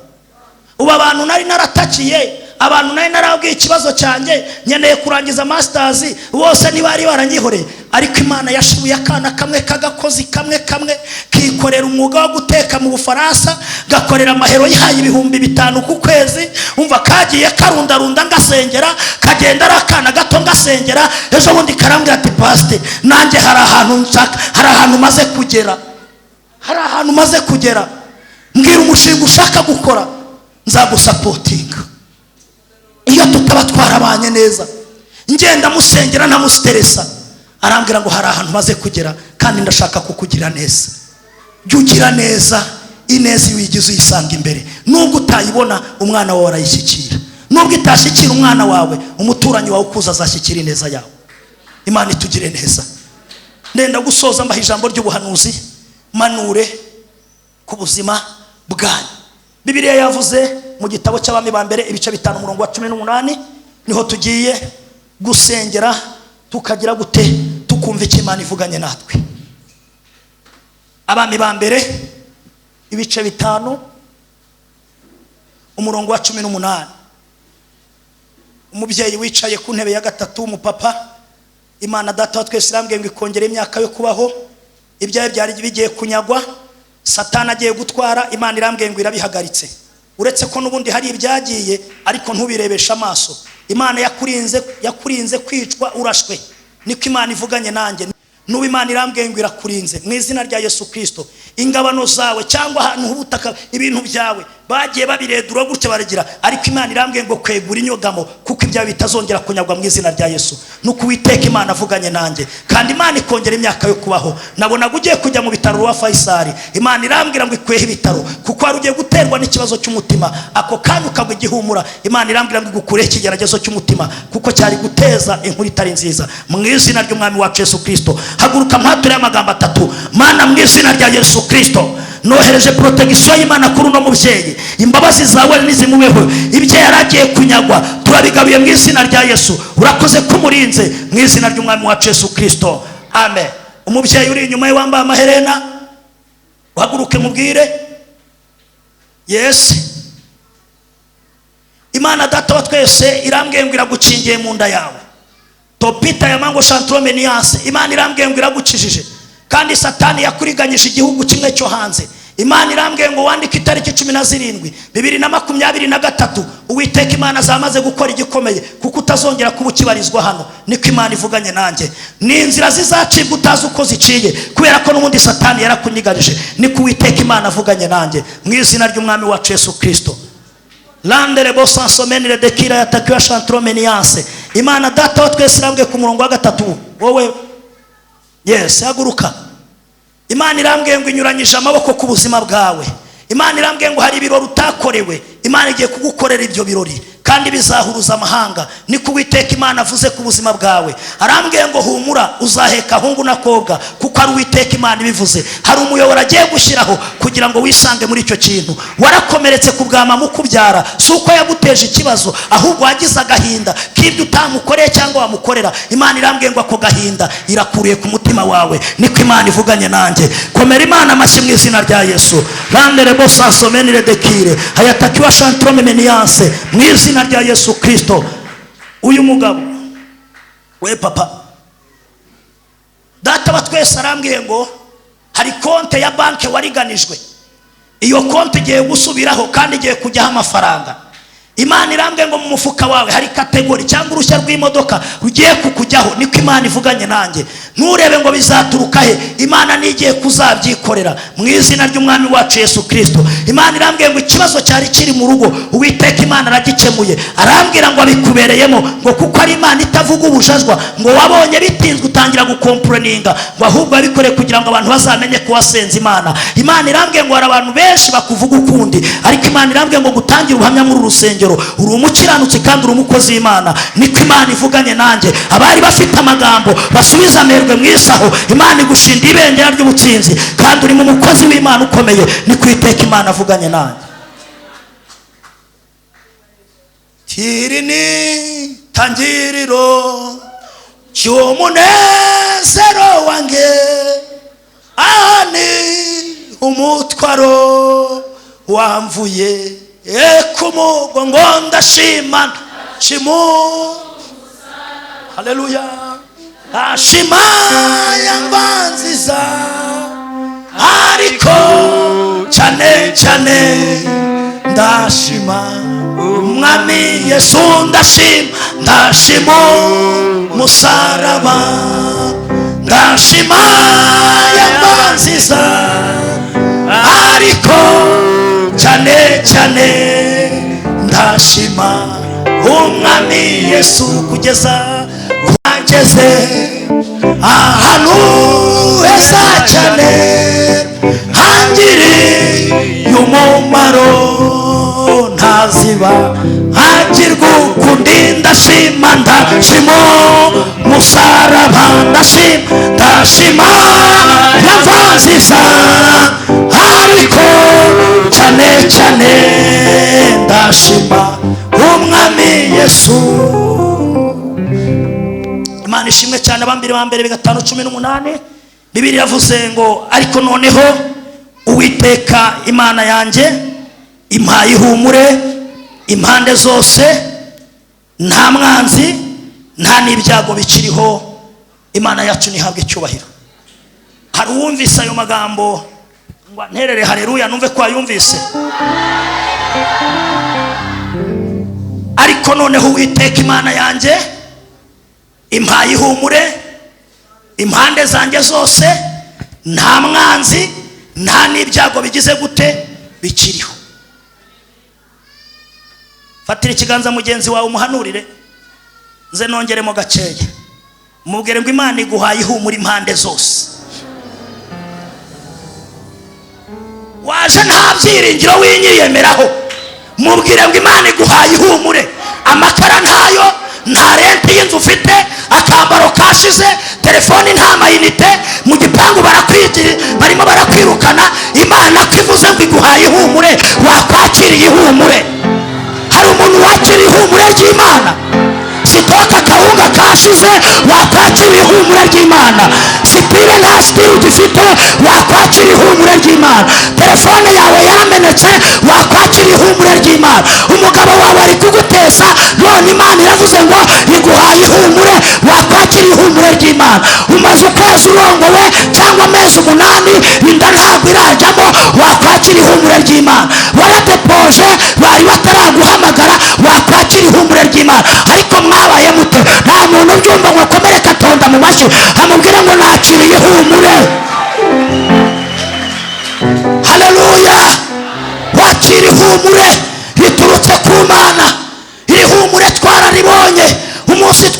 Ubu abantu nari naratakiye, abantu nari narabwiye ikibazo cyanjye, nkeneye kurangiza masters, bose ntibari baranyihoreye. Ariko Imana yashibuye akana kamwe k'agakozi kamwe kamwe kikorera umwuga wo guteka mu Bufaransa, gakorera amahero yihaye 5000 ku kwezi. Umva kagiye karundarunda ngasengera, kagenda ari akana gato ngasengera. Ejo bundi karambwira ati pasite, nanjye hari ahantu nshaka, hari ahantu maze kugera, hari ahantu maze kugera, mbwira umushinga ushaka gukora nzagusapotinga. Iyo tutaba twarabanye neza, ngenda musengera ntamusteresa, arambwira ngo hari ahantu maze kugera kandi ndashaka kukugira neza. Jya ugira neza, ineza iyo uyigize uyisanga imbere. Nubwo utayibona umwana wawe arayishyikira, nubwo itashyikira umwana wawe, umuturanyi wawe ukuza azashyikira ineza yawe. Imana itugire neza. Ndenda gusoza mbaha ijambo ry'ubuhanuzi, manure ku buzima bwanyu. Bibiliya yavuze mu gitabo cy'Abami ba mbere ibice 5 umurongo wa 18, niho tugiye gusengera tukagira gute, tukumva icyo Imana ivuganye natwe. Abami ba mbere ibice 5 umurongo wa 18. Umubyeyi wicaye ku ntebe ya gatatu w'umupapa, Imana Data wa twese irambwiye ngo ikongere imyaka yo kubaho. Ibyawe byari bigiye kunyagwa, Satani agiye gutwara, Imana irambwiye ngo irabihagaritse. Uretse ko n'ubundi hari ibyagiye, ariko ntubirebeshe amaso. Imana yakurinze kwicwa urashwe, niko Imana ivuganye nanjye. N'ubu Imana irambwiye ngo irakurinze mu izina rya Yesu Kristo. Ingabano zawe cyangwa ahantu h'ubutaka, ibintu byawe bagiye babiredura gutya baragira, ariko Imana irambwiye ngo kwegura inyogamo, kuko ibyawe bitazongera kunyagwa mu izina rya Yesu. Nuko Uwiteka Imana avuganye nanjye, kandi Imana ikongera imyaka yo kubaho. Nabonaga ugiye kujya mu bitaro rwa Faisal, Imana irambwira ngo ikwehe ibitaro, kuko wari ugiye guterwa n'ikibazo cy'umutima, ako kanya ukagwa igihumura. Imana irambwira ngo igukureho ikigeragezo cy'umutima, kuko cyari guteza inkuru itari nziza mu izina ry'Umwami wacu Yesu Kristo. Haguruka mpature amagambo atatu. Mana, mu izina rya Yesu Kristo, nohereje protection y'Imana kuri uno mubyeyi. Imbabazi zawe nizimubeho. Ibyo yari agiye kunyagwa turabigaruye mu izina rya Yesu. Urakoze kumurinze mu izina ry'Umwami wacu Yesu Kristo, amen. Umubyeyi uri inyuma ye wambaye amaherena, uhaguruke mubwire. Yes, Imana Data wa twese irambwiye ngo iragukingiye mu nda yawe. Topita ya mango shantrome niyanse. Imana irambwiye ngo iragukijije, kandi Satani yakuriganyije igihugu kimwe cyo hanze. Imana irambwiye ngo wandike itariki 17, 2023. Uwiteka Imana zamaze gukora igikomeye, kuko utazongera kuba ukibarizwa hano. Niko Imana ivuganye nanjye. Ni inzira zizacibwa utazi uko ziciye, kubera ko n'ubundi Satani yarakunyiganije. Niko Uwiteka Imana avuganye nanjye mu izina ry'Umwami wacu Yesu Kristo. Landere bosansomenire dekira yatakiwa shantromeniyanse. Imana Data wa twese irambwiye ku murongo wa gatatu. Wowe, yes, haguruka. Imana irambwiye ngo inyuranyije amaboko ku buzima bwawe. Imana irambwiye ngo hari ibirori utakorewe, Imana igiye kugukorera ibyo birori, kandi bizahuruza amahanga. Niko Uwiteka Imana avuze ku buzima bwawe. Arambwiye ngo humura, uzaheka ahungu n'akobwa, kuko ari Uwiteka Imana ibivuze. Hari umuyoboro agiye gushyiraho kugira ngo wisange muri icyo kintu. Warakomeretse ku bwa mama ukubyara. Si uko yaguteje ikibazo, ahubwo wagize agahinda k'ibyo utamukoreye cyangwa wamukorera. Imana irambwiye ngo ako gahinda irakuriye ku mutima wawe. Niko Imana ivuganye nanjye. Komera Imana amashyi mu izina rya Yesu. Randere bosansomenire dekire hayatakiwa shantrome meniyanse mu izina rya Yesu Kristo. Uyu mugabo we, papa, Data wa twese arambwiye ngo hari konte ya banki wariganijwe. Iyo konti igiye gusubiraho kandi igiye kujyaho amafaranga. Imana irambwiye ngo mu mufuka wawe hari catégorie cyangwa uruhushya rw'imodoka rugiye kukujyaho. Niko Imana ivuganye nanjye. Nturebe ngo bizaturuka he, Imana nigiye kuzabyikorera mu izina ry'Umwami wacu Yesu Kirisito. Imana irambwiye ngo ikibazo cyari kiri mu rugo, Uwiteka Imana aragikemuye. Arambwira ngo abikubereyemo, ngo kuko ari Imana itavuga ubujajwa. Ngo wabonye bitinzwe utangira gucomplaininga, ngo ahubwo abikoreye kugira ngo abantu bazamenye ko wasenze Imana. Imana irambwiye ngo hari abantu benshi bakuvuga ukundi, ariko Imana irambwiye ngo gutangire ubuhamya muri uru rusengero, uri umukiranutsi kandi uri umukozi w'Imana. Niko Imana ivuganye nanjye. Abari bafite amagambo basubiza amerwe mu isaho. Imana igushinda ibendera ry'ubutsinzi, kandi uri mu mukozi w'Imana ukomeye. Niko Iteka Imana avuganye nanjye. Iri ni tangiriro cy'umunezero wanjye, aha ni umutwaro wamvuye ku mugongo. Ndashima shimu, haleluya, ashima yamba nziza, ariko cyane cyane ndashima Umwami Yesu. Ndashima, ndashima umusaraba, ndashima yamba nziza, ariko cyane cyane ndashima Umwami Yesu. Kugeza kwageze ahantu heza cyane hangiriye umumaro ntaziba hagirwa ukundi. Ndashima, ndashima musaraba, ndashima, ndashima yava nziza, ariko cyane cyane ndashima Umwami Yesu. Imana ishimwe cyane. Abambere ba mbere 5:18, Bibiri yavuze ngo ariko noneho Uwiteka Imana yanjye impaye ihumure impande zose, nta mwanzi nta n'ibyago bikiriho. Imana yacu ntihabwe icyubahiro. Hari uwumvise ayo magambo ngo nterere haleluya, numve ko wayumvise. Ariko noneho Uwiteka Imana yanjye impaye ihumure impande zanjye zose, nta mwanzi nta n'ibyago bigize gute bikiriho. Fatira ikiganza mugenzi wawe umuhanurire, nze nongeremo gakeya. Mubwire ngo Imana iguhaye ihumure impande zose. Waje nta byiringiro winyiyemeraho, mubwire ngo Imana iguhaye ihumure. Amakara ntayo, nta renti y'inzu ufite, akambaro kashize, Telefoni nta mayinite, mu gipangu barimo barakwirukana. Imana ko ivuze ngo iguhaye ihumure, wakwakiriye ihumure? Hari umuntu wakiriye ihumure ry'Imana? Sitoka akawunga kashize, wakwakira ihumure ry'Imana? Sitire nta sitire ugifite, wakwakira ihumure ry'Imana? Telefone yawe yaramenetse, wakwakira ihumure ry'Imana? Umugabo wawe ari kuguteza, none Imana iravuze ngo iguhaye ihumure, wakwakira ihumure ry'Imana? Umaze ukwezi urongowe cyangwa amezi 8, inda ntabwo irajyamo, wakwakira ihumure ry'Imana? Waradepoje bari bataraguhamagara, wakwakira ihumure ry'Imana? Ariko mwabaye mute? Nta muntu ubyumva ngo akomere katonda mu mashyi amubwire ngo nakiriye ihumure. Haleluya! Wakira ihumure riturutse ku Mana. Iri humure twararibonye umunsi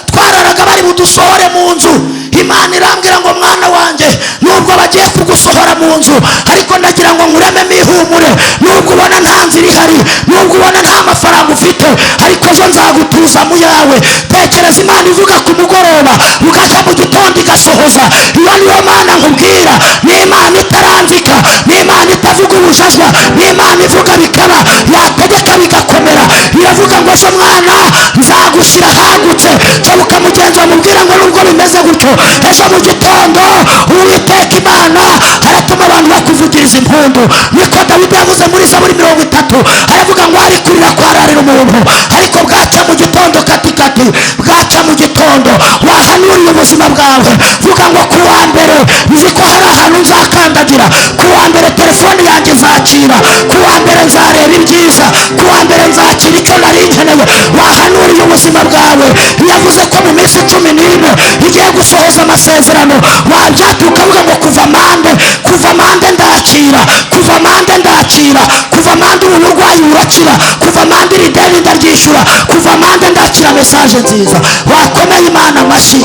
twararaga bari budusohore mu nzu. Imana irambwira ngo mwana wanjye, nubwo bagiye kugusohora mu nzu, ariko ndagira ngo nkurememo ihumure. Nubwo ubona nta nzira ihari, nubwo ubona nta mafaranga ufite, ariko ejo nzagutuza mu yawe. Tekereza Imana ivuga ku mugoroba, bugacya mu gitondo igasohoza. Iyo niyo Mana nkubwira, ni Imana itaranzika, ni Imana itavuga ubujajwa, ni Imana ivuga bikaba, yategeka bigakomera. Iravuga ngo ejo mwana nzagushyira hagutse. Kebuka mugenzi amubwira ngo nubwo bimeze gutyo, ejo mu gitondo Uwiteka Imana aratuma abantu bakuvugiriza impundu. Niko Dawidi yavuze muri Zaburi 30, aravuga ngo ari kurira kwararira umuntu, ariko bwacya mu gitondo katikati, bwacya mu gitondo. Wahanuriye ubuzima bwawe, vuga ngo ku wa mbere nzi ko hari ahantu nzakandagira, ku wa mbere telefone yanjye nzakira, ku wa mbere nzareba ibyiza, ku wa mbere nzakira icyo nari nkeneye. Wahanuriye ubuzima bwawe. Yavuze ko mu minsi 14 igiye gusohoza amasezerano. Wabyatuka ukavuga ngo kuva mande, kuva mande ndakira, kuva mande ndakira, kuva mande ubu burwayi burakira, kuva mande iri deni ndaryishyura, kuva mande ndakira mesaje nziza. Wakomeye Imana amashyi.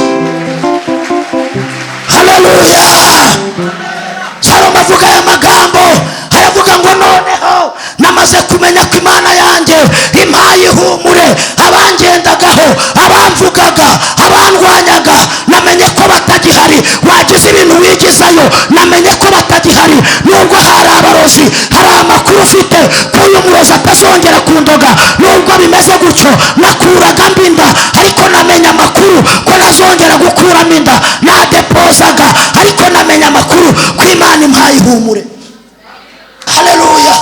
Haleluya! Salomo avuga aya magambo, aravuga ngo noneho namaze kumenya ko Imana yanjye impaye ihumure. Abangendagaho, abamvugaga, abandwanyaga, namenye ko batagihari. Wagize ibintu wigizayo, namenye ko batagihari. Nubwo hari abarozi, hari amakuru ufite ko uyu murozi atazongera kundoga, nubwo bimeze gutyo nakuraga mbinda, ariko namenye amakuru ko nazongera gukuramo inda. Nadepozaga, ariko namenye amakuru ko Imana impaye ihumure. Haleluya!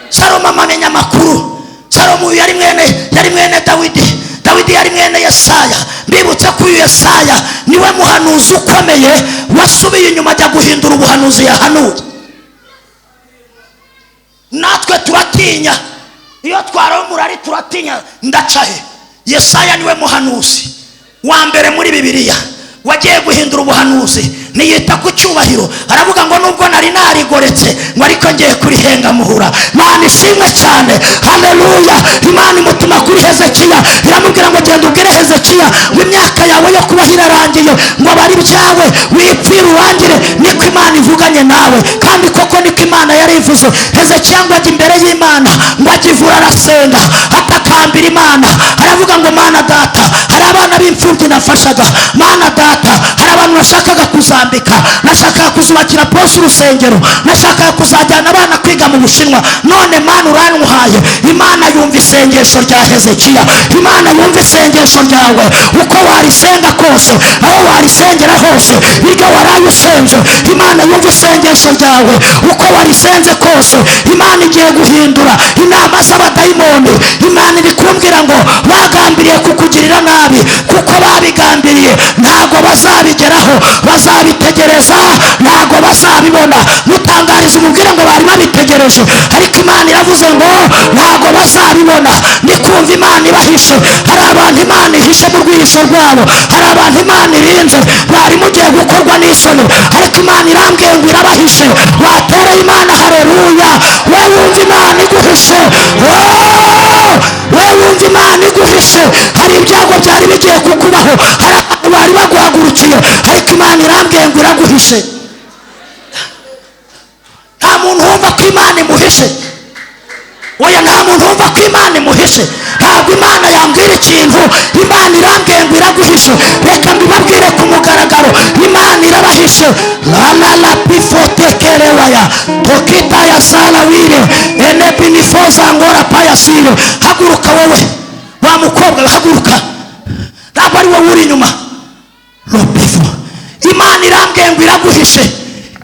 Salomo amenya amakuru. Salomo yari mwene Dawidi, Dawidi yari mwene Yesaya. Mbibutse ko uyu Yesaya niwe muhanuzi ukomeye wasubiye inyuma ajya guhindura ubuhanuzi yahanuye. Natwe turatinya iyo twaromura ari turatinya ndaca he. Yesaya niwe muhanuzi wa mbere muri Bibiliya wagiye guhindura ubuhanuzi, ntiyita ku cyubahiro. Aravuga ngo nubwo nari narigoretse, ngo ariko ngiye kurihenga muhura. Imana ishimwe cyane. Haleluya! Imana imutuma kuri Hezekiya, iramubwira ngo genda ubwire Hezekiya ngo imyaka yawe yo kubaho irarangiye, ngo abari byawe wipfire urangire. Niko Imana ivuganye nawe, kandi koko niko Imana yarivuze. Hezekiya ngo ajya imbere y'Imana, ngo ajivura arasenga, atakambira Imana, aravuga ngo Mana data, hari abana b'imfubyi nafashaga, Mana data, hari abantu nashakaga kuzambika, nashakaga kuzubakira posi urusengero, nashakaga kuzajyana abana kwiga mu Bushinwa, none Mana urantwaye. Imana yumva isengesho rya Hezekiya. Imana yumva isengesho ryawe, uko warisenga kose, aho warisengera hose, iryo warayisenze, Imana yumva isengesho ryawe, uko warisenze kose. Imana igiye guhindura inama z'abadayimoni. Imana iri kumbwira ngo bagambiriye kukugirira nabi, kuko babigambiriye ntago bazabigeraho, bazabitegereza ntago bazabibona. Mutangariza umubwire ngo bari babitegereje, ariko Imana iravuze ngo ntago bazabibona. Ndikumva Imana ibahishe. Hari abantu Imana ihishe mu rwihisho rwabo, hari abantu Imana irinze, bari mugiye gukorwa n'isoni, ariko Imana irambwiye ngo irabahishe. Watera Imana haleluya! We wumva Imana iguhishe, we wumva Imana iguhishe. Hari ibyago byari bigiye kukubaho, hari abantu bari baguhagurukiye, ariko Imana irambwiye ngo iraguhishe. Nta muntu wumva ko Imana imuhishe. Oya, nta muntu wumva ko Imana imuhishe. Ntabwo Ntabwo Imana yambwira ikintu, Imana irambwiye ngo iraguhishe. Reka mbibabwire ku mugaragaro, Imana irabahishe. La pifotekerewaya tokita ya sala wire enepinifoza ngora payasire. Haguruka wowe wa mukobwa, haguruka, ntabwo ari wowe uri inyuma. Ropifu, Imana irambwiye ngo iraguhishe,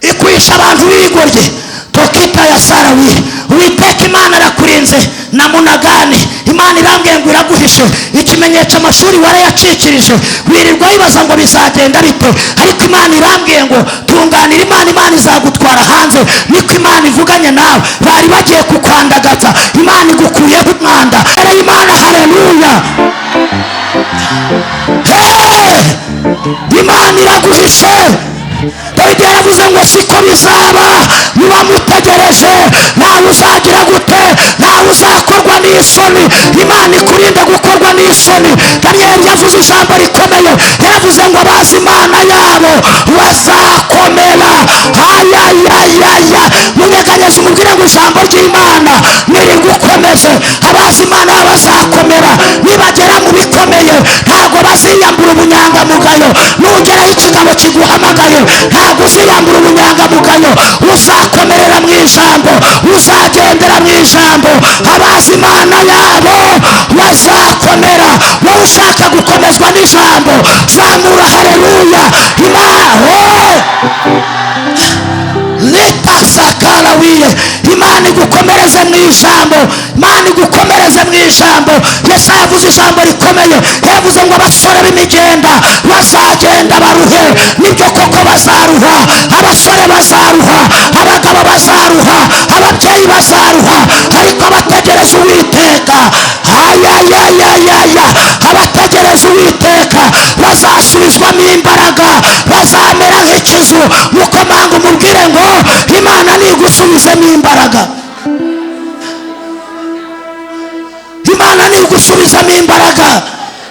ikwisha abantu b'ibigoryi. Tokita ya sara wire. Uwiteka Imana arakurinze na munagani. Imana irambwiye ngo iraguhishe. Ikimenyetso, amashuri warayacikirije, wirirwa wibaza ngo bizagenda bite, ariko Imana irambwiye ngo tunganira Imana, Imana izagutwara hanze. Niko Imana ivuganye nawe. Bari bagiye kukwandagaza, Imana igukuyeho umwanda. Imana, haleluya. Hey! Imana iraguhishe. Dawidi yaravuze ngo siko bizaba niba mutegereje, ntawe uzagira gute, ntawe uzakorwa n'isoni. Imana ikurinde gukorwa n'isoni. Daniyeli yavuze ijambo rikomeye, yaravuze ngo abazi Imana yabo bazakomera. Ayayayaya, munyeganyeze umubwire ngo ijambo ry'Imana nirigukomeze. Abazi Imana yabo bazakomera, nibagera mu bikomeye ntabwo baziyambura ubunyangamugayo. Nugeraho ikigabo kiguhamagaye, ntabwo uziyambura ubunyangamugayo, uzakomerera mu ijambo, uzagendera mu ijambo. Abazi Imana yabo bazakomera. Wowe ushaka gukomezwa n'ijambo, zamura haleluya. Imana litasakara wiye, Imana igukomereze mu ijambo, Imana igukomereze mu ijambo. Yesaya yavuze ijambo rikomeye, yavuze ngo abasore b'imigenda bazagenda baruhe. Nibyo koko bazaruha, abasore bazaruha, abagabo bazaruha, ababyeyi bazaruha, ariko abategereza Uwiteka, ayayayayaya, abategereza Uwiteka bazasubizwamo imbaraga, bazamera nk'ikizu. Mukomanga umubwire ngo Imana nigusubizemo imbaraga, Imana nigusubizamo imbaraga.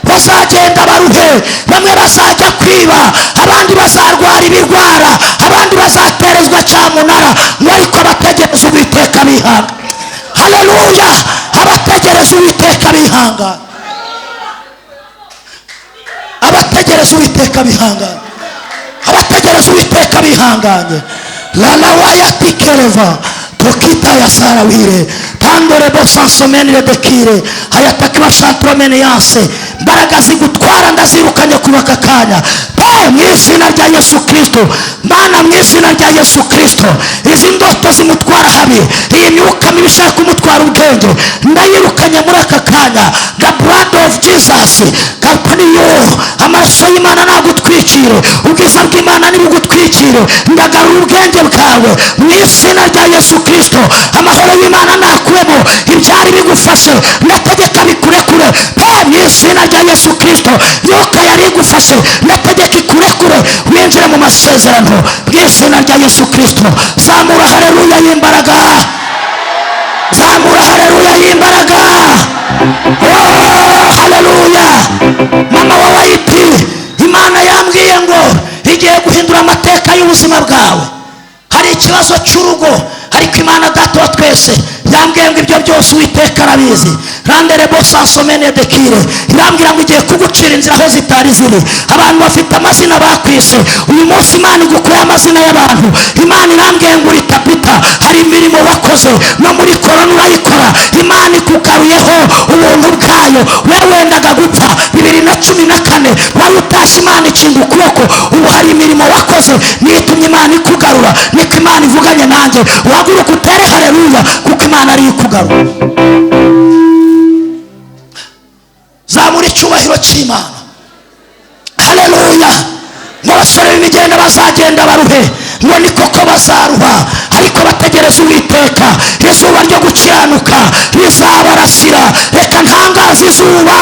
Bazagenda baruhe, bamwe bazajya kwiba, abandi bazarwara ibirwara, abandi bazaterezwa cyamunara, ngo ariko abategereza Uwiteka bihanga. Haleluya, abategereza Uwiteka bihanga, abategereza Uwiteka bihanganye, abategereza Uwiteka bihanganye. Lalawayatikereva tokita ya sara wire tandore bosansomenire dekire hayatakiwa shantromene yanse. Mbaraga zigutwara ndazirukanye kuba aka kanya pe, mu izina rya Yesu Kristo. Mana, mu izina rya Yesu Kristo, izi ndoto zimutwara habi, iyi myuka mibi ishaka kumutwara ubwenge, ndayirukanye muri aka kanya. The blood of Jesus kapaniyo, amaraso y'Imana nagutwikire, ubwiza bw'Imana nibugutwikire. Ndagarura ubwenge bwawe mu izina rya Yesu Kristo. Amahoro y'Imana nakuremo ibyari bigufashe, ndategeka bikurekure pe, mu izina rya Yesu Kristo. Yoka yari igufashe, ndategeka ikurekure, winjire mu masezerano mu izina rya Yesu Kristo. Zamura haleluya y'imbaraga, zamura haleluya y'imbaraga. Oh, haleluya. Mama wa Wayiti, Imana yambwiye ngo igiye guhindura amateka y'ubuzima bwawe. Hari ikibazo cy'urugo, ariko Imana Data wa twese yambwiye ngo ibyo byose Uwiteka arabizi. Randere bosansomene dekire, irambwira ngo igiye kugucira inzira aho zitari ziri. Abantu bafite amazina bakwise, uyu munsi Imana igukuye amazina y'abantu. Imana irambwiye ngo uri Tabita, hari imirimo wakoze no muri korona urayikora, Imana ikugaruyeho ubuntu bwayo. Wewe wendaga gupfa 2014, wari utashye, Imana ikinga ukuboko. Ubu hari imirimo wakoze niyo itumye Imana ikugarura. Niko Imana ivuganye nanjye, uhaguruka utere haleluya, kuko Imana ariyo ikugarura. Zamura icyubahiro cy'Imana, haleluya. Ngo abasore b'imigenda bazagenda baruhe, ngo ni koko bazaruha, ariko bategereza Uwiteka, izuba ryo gukiranuka rizabarasira. Reka ntangaze izuba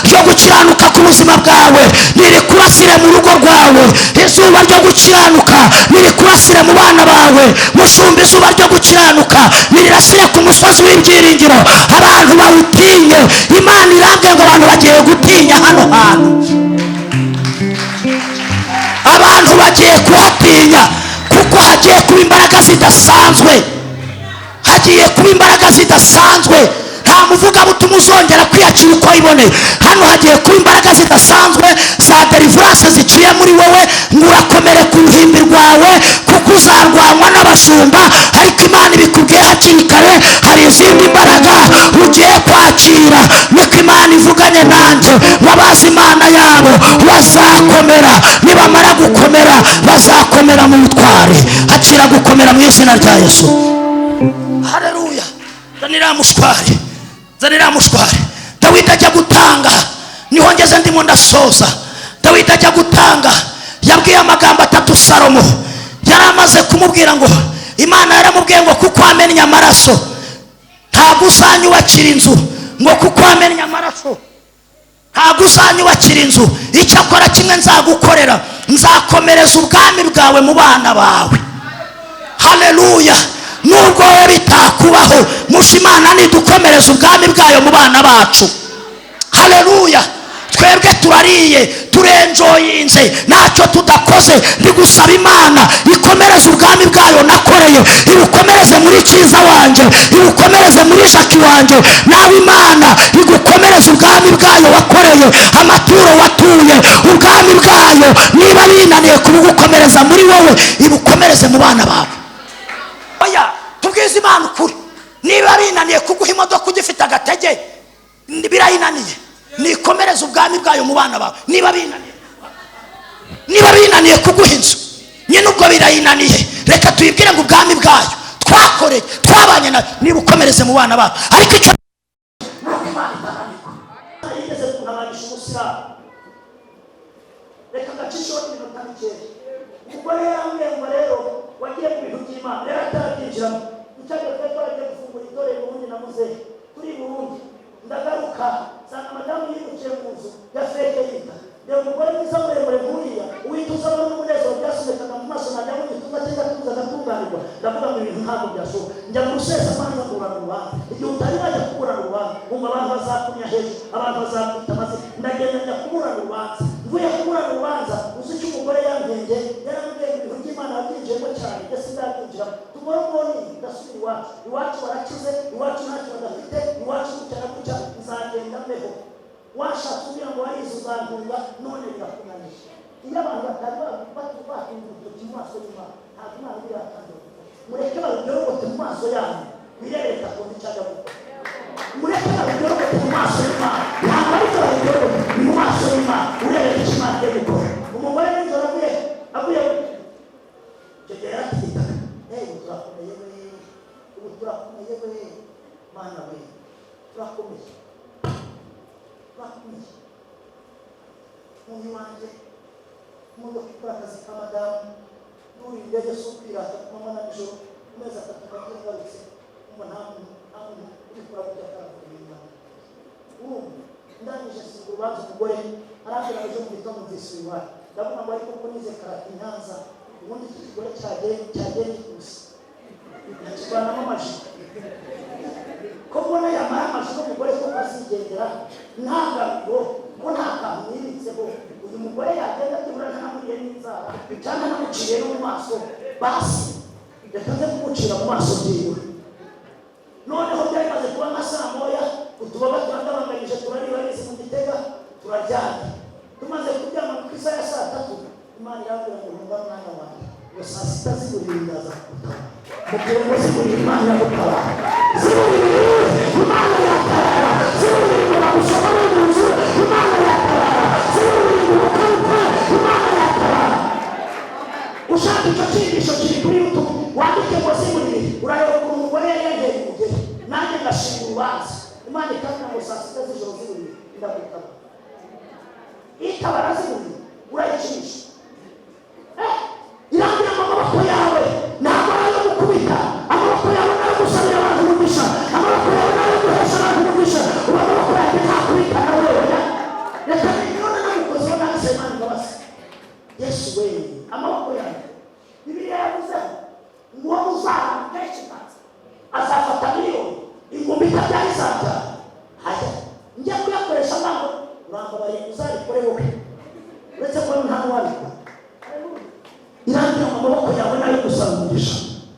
ryo gukiranuka ku buzima bwawe, nirikurasire mu rugo rwawe. Izuba ryo gukiranuka nirikurasire mu bana bawe. Mushumba, izuba ryo gukiranuka nirirasire ku musozi w'ibyiringiro, abantu bawutinye. Imana irambwiye ngo abantu bagiye gutinya hano hantu, abantu bagiye kuhatinya, kuko hagiye kuba imbaraga zidasanzwe, hagiye kuba imbaraga zidasanzwe. Nta muvugabutumwa uzongera kwiyakira. kwakira uko wiboneye. Hano hagiye kuba imbaraga zidasanzwe za deliverance ziciye muri wowe, ngo urakomere ku ruhimbi rwawe, kuko uzarwanywa n'abashumba. Ariko Imana ibikubwiye hakiri kare, hari izindi mbaraga ugiye kwakira. Niko Imana ivuganye nanjye, ngo abazi Imana yabo bazakomera, nibamara gukomera bazakomera mu butwari. Akira gukomera mu izina rya Yesu. Haleluya! Zanira mushwari, zanira mushwari. Dawidi ajya gutanga, niho ngeze, ndimo ndasoza. Dawidi ajya gutanga yabwiye amagambo atatu Salomo. Yari amaze kumubwira ngo Imana yaramubwiye ngo kuko wamennye amaraso ntabwo uzanyubakira inzu, ngo kuko wamennye amaraso ntabwo uzanyubakira inzu. Icyakora kimwe nzagukorera, nzakomereza ubwami bwawe mu bana bawe. Haleluya! Nubwo wowe bitakubaho, musha, Imana nidukomereza ubwami bwayo mu bana bacu. Haleluya! Twebwe turariye, turenjoyinze, ntacyo tudakoze. Ndi gusaba Imana ikomereze ubwami bwayo nakoreye, ibukomereze muri Cyiza wanjye, ibukomereze muri Jacques wanjye. Nawe Imana igukomereze ubwami bwayo wakoreye, amaturo watuye, ubwami bwayo niba binaniye kubugukomereza muri wowe, ibukomereze mu bana bawe. Oya, tubwize Imana ukuri. Niba binaniye kuguha imodoka ugifite agatege, birayinaniye nikomereze ubwami bwayo mu bana bawe. Niba binaniye kuguha inzu nyine, ubwo birayinaniye. Reka tuyibwire ngo ubwami bwayo twakoreye, twabanye nayo, niba ukomereze mu bana bawe. Ariko icyo yigeze kuntabarisha umusilamu, reka gacisheho iminota mikeya. Umugore yarambwiye ngo rero wagiye mu bintu by'Imana, rero atarabyinjiramo. Icyo gihe twari twaragiye gufungura itorero i Burundi na muzehe turi i Burundi. Ndagaruka nsanga madamu yimukiye mu nzu ya fake yita. Reba umugore mwiza muremure nk'uriya, uwituza n'umunezero byasomekaga mu maso, najya mu gituza cye gatuza agatunganirwa. Ndavuga ngo ibintu ntabwo byashoboka. Njya mu rusesamanza kuburana urubanza. Igihe utari wajya kuburana urubanza, wumva abantu bazakumya hejuru, abantu bazakwita amazina. Ndagenda njya kuburana urubanza. Mvuye kuburana urubanza, uzi icyo umugore yambwiye? Yarambwiye ngo ibintu by'Imana wabyinjiyemo cyane, ndetse ndabyinjiramo. Tomorrow morning ndasubira iwacu. Iwacu barakize, iwacu ntacyo badafite, iwacu gutya na gutya, nzagenda mbeho. Washatse umbwira ngo warize uzantunga, none birakunaniye. Iyo abantu batari batunga urutoki mu maso y'Imana, ntabwo Imana iba iratangira gukora. Mureke babigorogote mu maso yanyu, wirebere takundi icyo ajya gukora. Mureke babigorogote mu maso y'Imana, ntabwo ariko babigorogote ni mu maso y'Imana, urebere icyo Imana igiye gukora. Umugore nijoro avuye icyo gihe yaratigitaga: "Ubu turakomeye we, ubu turakomeye we, Mana we, turakomeye, turakomeye." Muntu wanjye, imodoka ikora akazi ka madamu, nuriye indege si ukwirata, ku manywa na nijoro. Ku mezi 3 mba ngarutse. Umva, nta muntu ubikora gutya akaravuga ibintu. Urumva, ndangije nsiga urubanza, umugore arambwira ngo ejo mu gitondo nzisubira iwacu. Ndavuga ngo ariko ko nize karate i Nyanza, ubundi iki kigore cyagiye gikuse nkakivanamo amajipo, ko mbona yamara amajipo, umugore ko azigendera nta garuro, ko nta kantu nibitseho, uyu mugore yagenda byibura ntanamuriye n'inzara cyangwa ntamuciye no mu maso. Basi reka nze kumucira mu maso byibura. Noneho byari bimaze kuba nka saa 1, utuboga turagabanganyije, turariba neza mu Gitega, turaryamye. Tumaze kuryama ku isaha ya saa 3, Imana irambwira ngo hunga mwana wanjye, ngo saa 6 zigurira ndaza kugutabara. Mubwire ngo zigurira Imana iragutabara, zigurira Imana iratabara, zigurira ngo bagusohore mu nzu Imana iratabara, zigurira ngo ubukwe bupfe Imana iratabara. Ushaka icyo cyigisho kiri kuri YouTube, wandike ngo zigurire, urareba ukuntu umugore yari yagiye umugeri, nanjye ngashinga urubanza, Imana ikambwira ngo saa 6 z'ijoro zigurire ndagutabara. Itabara zigurire urayikinisha. Irambwira ngo amaboko yawe ntabwo ari ayo gukubita, amaboko yawe ni ayo gusabira abantu umugisha, amaboko yawe ni ayo guhesha abantu umugisha. Ubu amaboko yanjye ntakubita nawe. Oya, reka none namukozeho nanditse Imana imbabazi. Yesu we, amaboko yanjye, Bibiliya yavuzeho ngo uwo muzarambika ikiganza azafata miliyoni, ingumbi itabyara izabyara. Hajya njya kuyakoresha ntabwo urambabariye, uzabikore wowe, uretse ko nta n'uwabikora. Irangira ngo amaboko yawe nayo gusaba umugisha,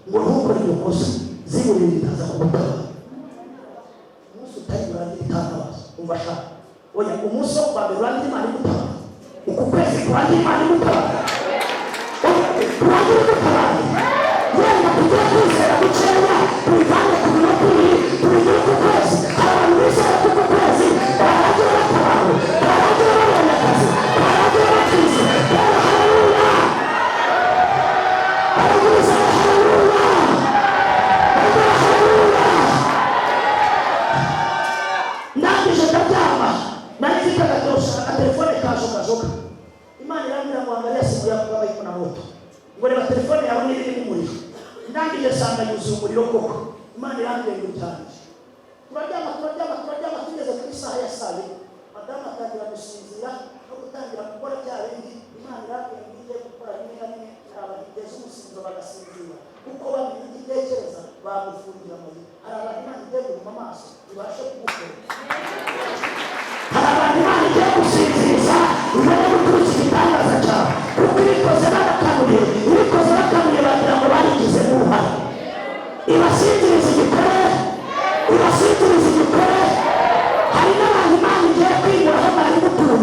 ngo ntukore iryo kosa, ziburire itaza kugutabara. Umunsi utari burangire itangabaza. Umva sha, oya, umunsi wo kuwa mbere urangira Imana igutabara, uku kwezi kurangira Imana igutabara, kurangira igutabara. Wenda tujye kwizera gukeya, tubivane ku minota 2, tubigire ku kwezi. Hari abantu bizera ko uku kwezi barangira batabawe, barangira babonye akazi, barangira bakize. Rero haleluya, haleluya, haleluya, haleluya. Ndangije ndaryama, nari mfite agatosha, agatelefone kajogajoga. Imana irambwira ngo angalia simu yako kama iko na moto, ngo reba telefone yawe niba irimo umuriro. Ndangije sanga yuzuye umuriro koko. Imana irambwira ngo utangije. Turaryama, turaryama, turaryama, tugeze ku isaha ya saa 2, madamu atangira gusinzira no gutangira gukora bya bindi. Imana irambwira ngo igiye gukora rimwe na rimwe, hari abantu igeze umusinzo bagasinzira, kuko bamenya ibyo itekereza bagufungira amayira. Hari abantu Imana igiye guhuma amaso ibashe kugukora. Hari abantu Imana igiye gusinziriza ibone guturutse igitangaza cyawe, kuko ibikoze bagakanuriye, ibikoze bakanuye, bagira ngo barigizemo uruhare. Ibasinziriza igikore, ibasinziriza igikore. Hari n'abantu Imana igiye kwimura aho bari mutuye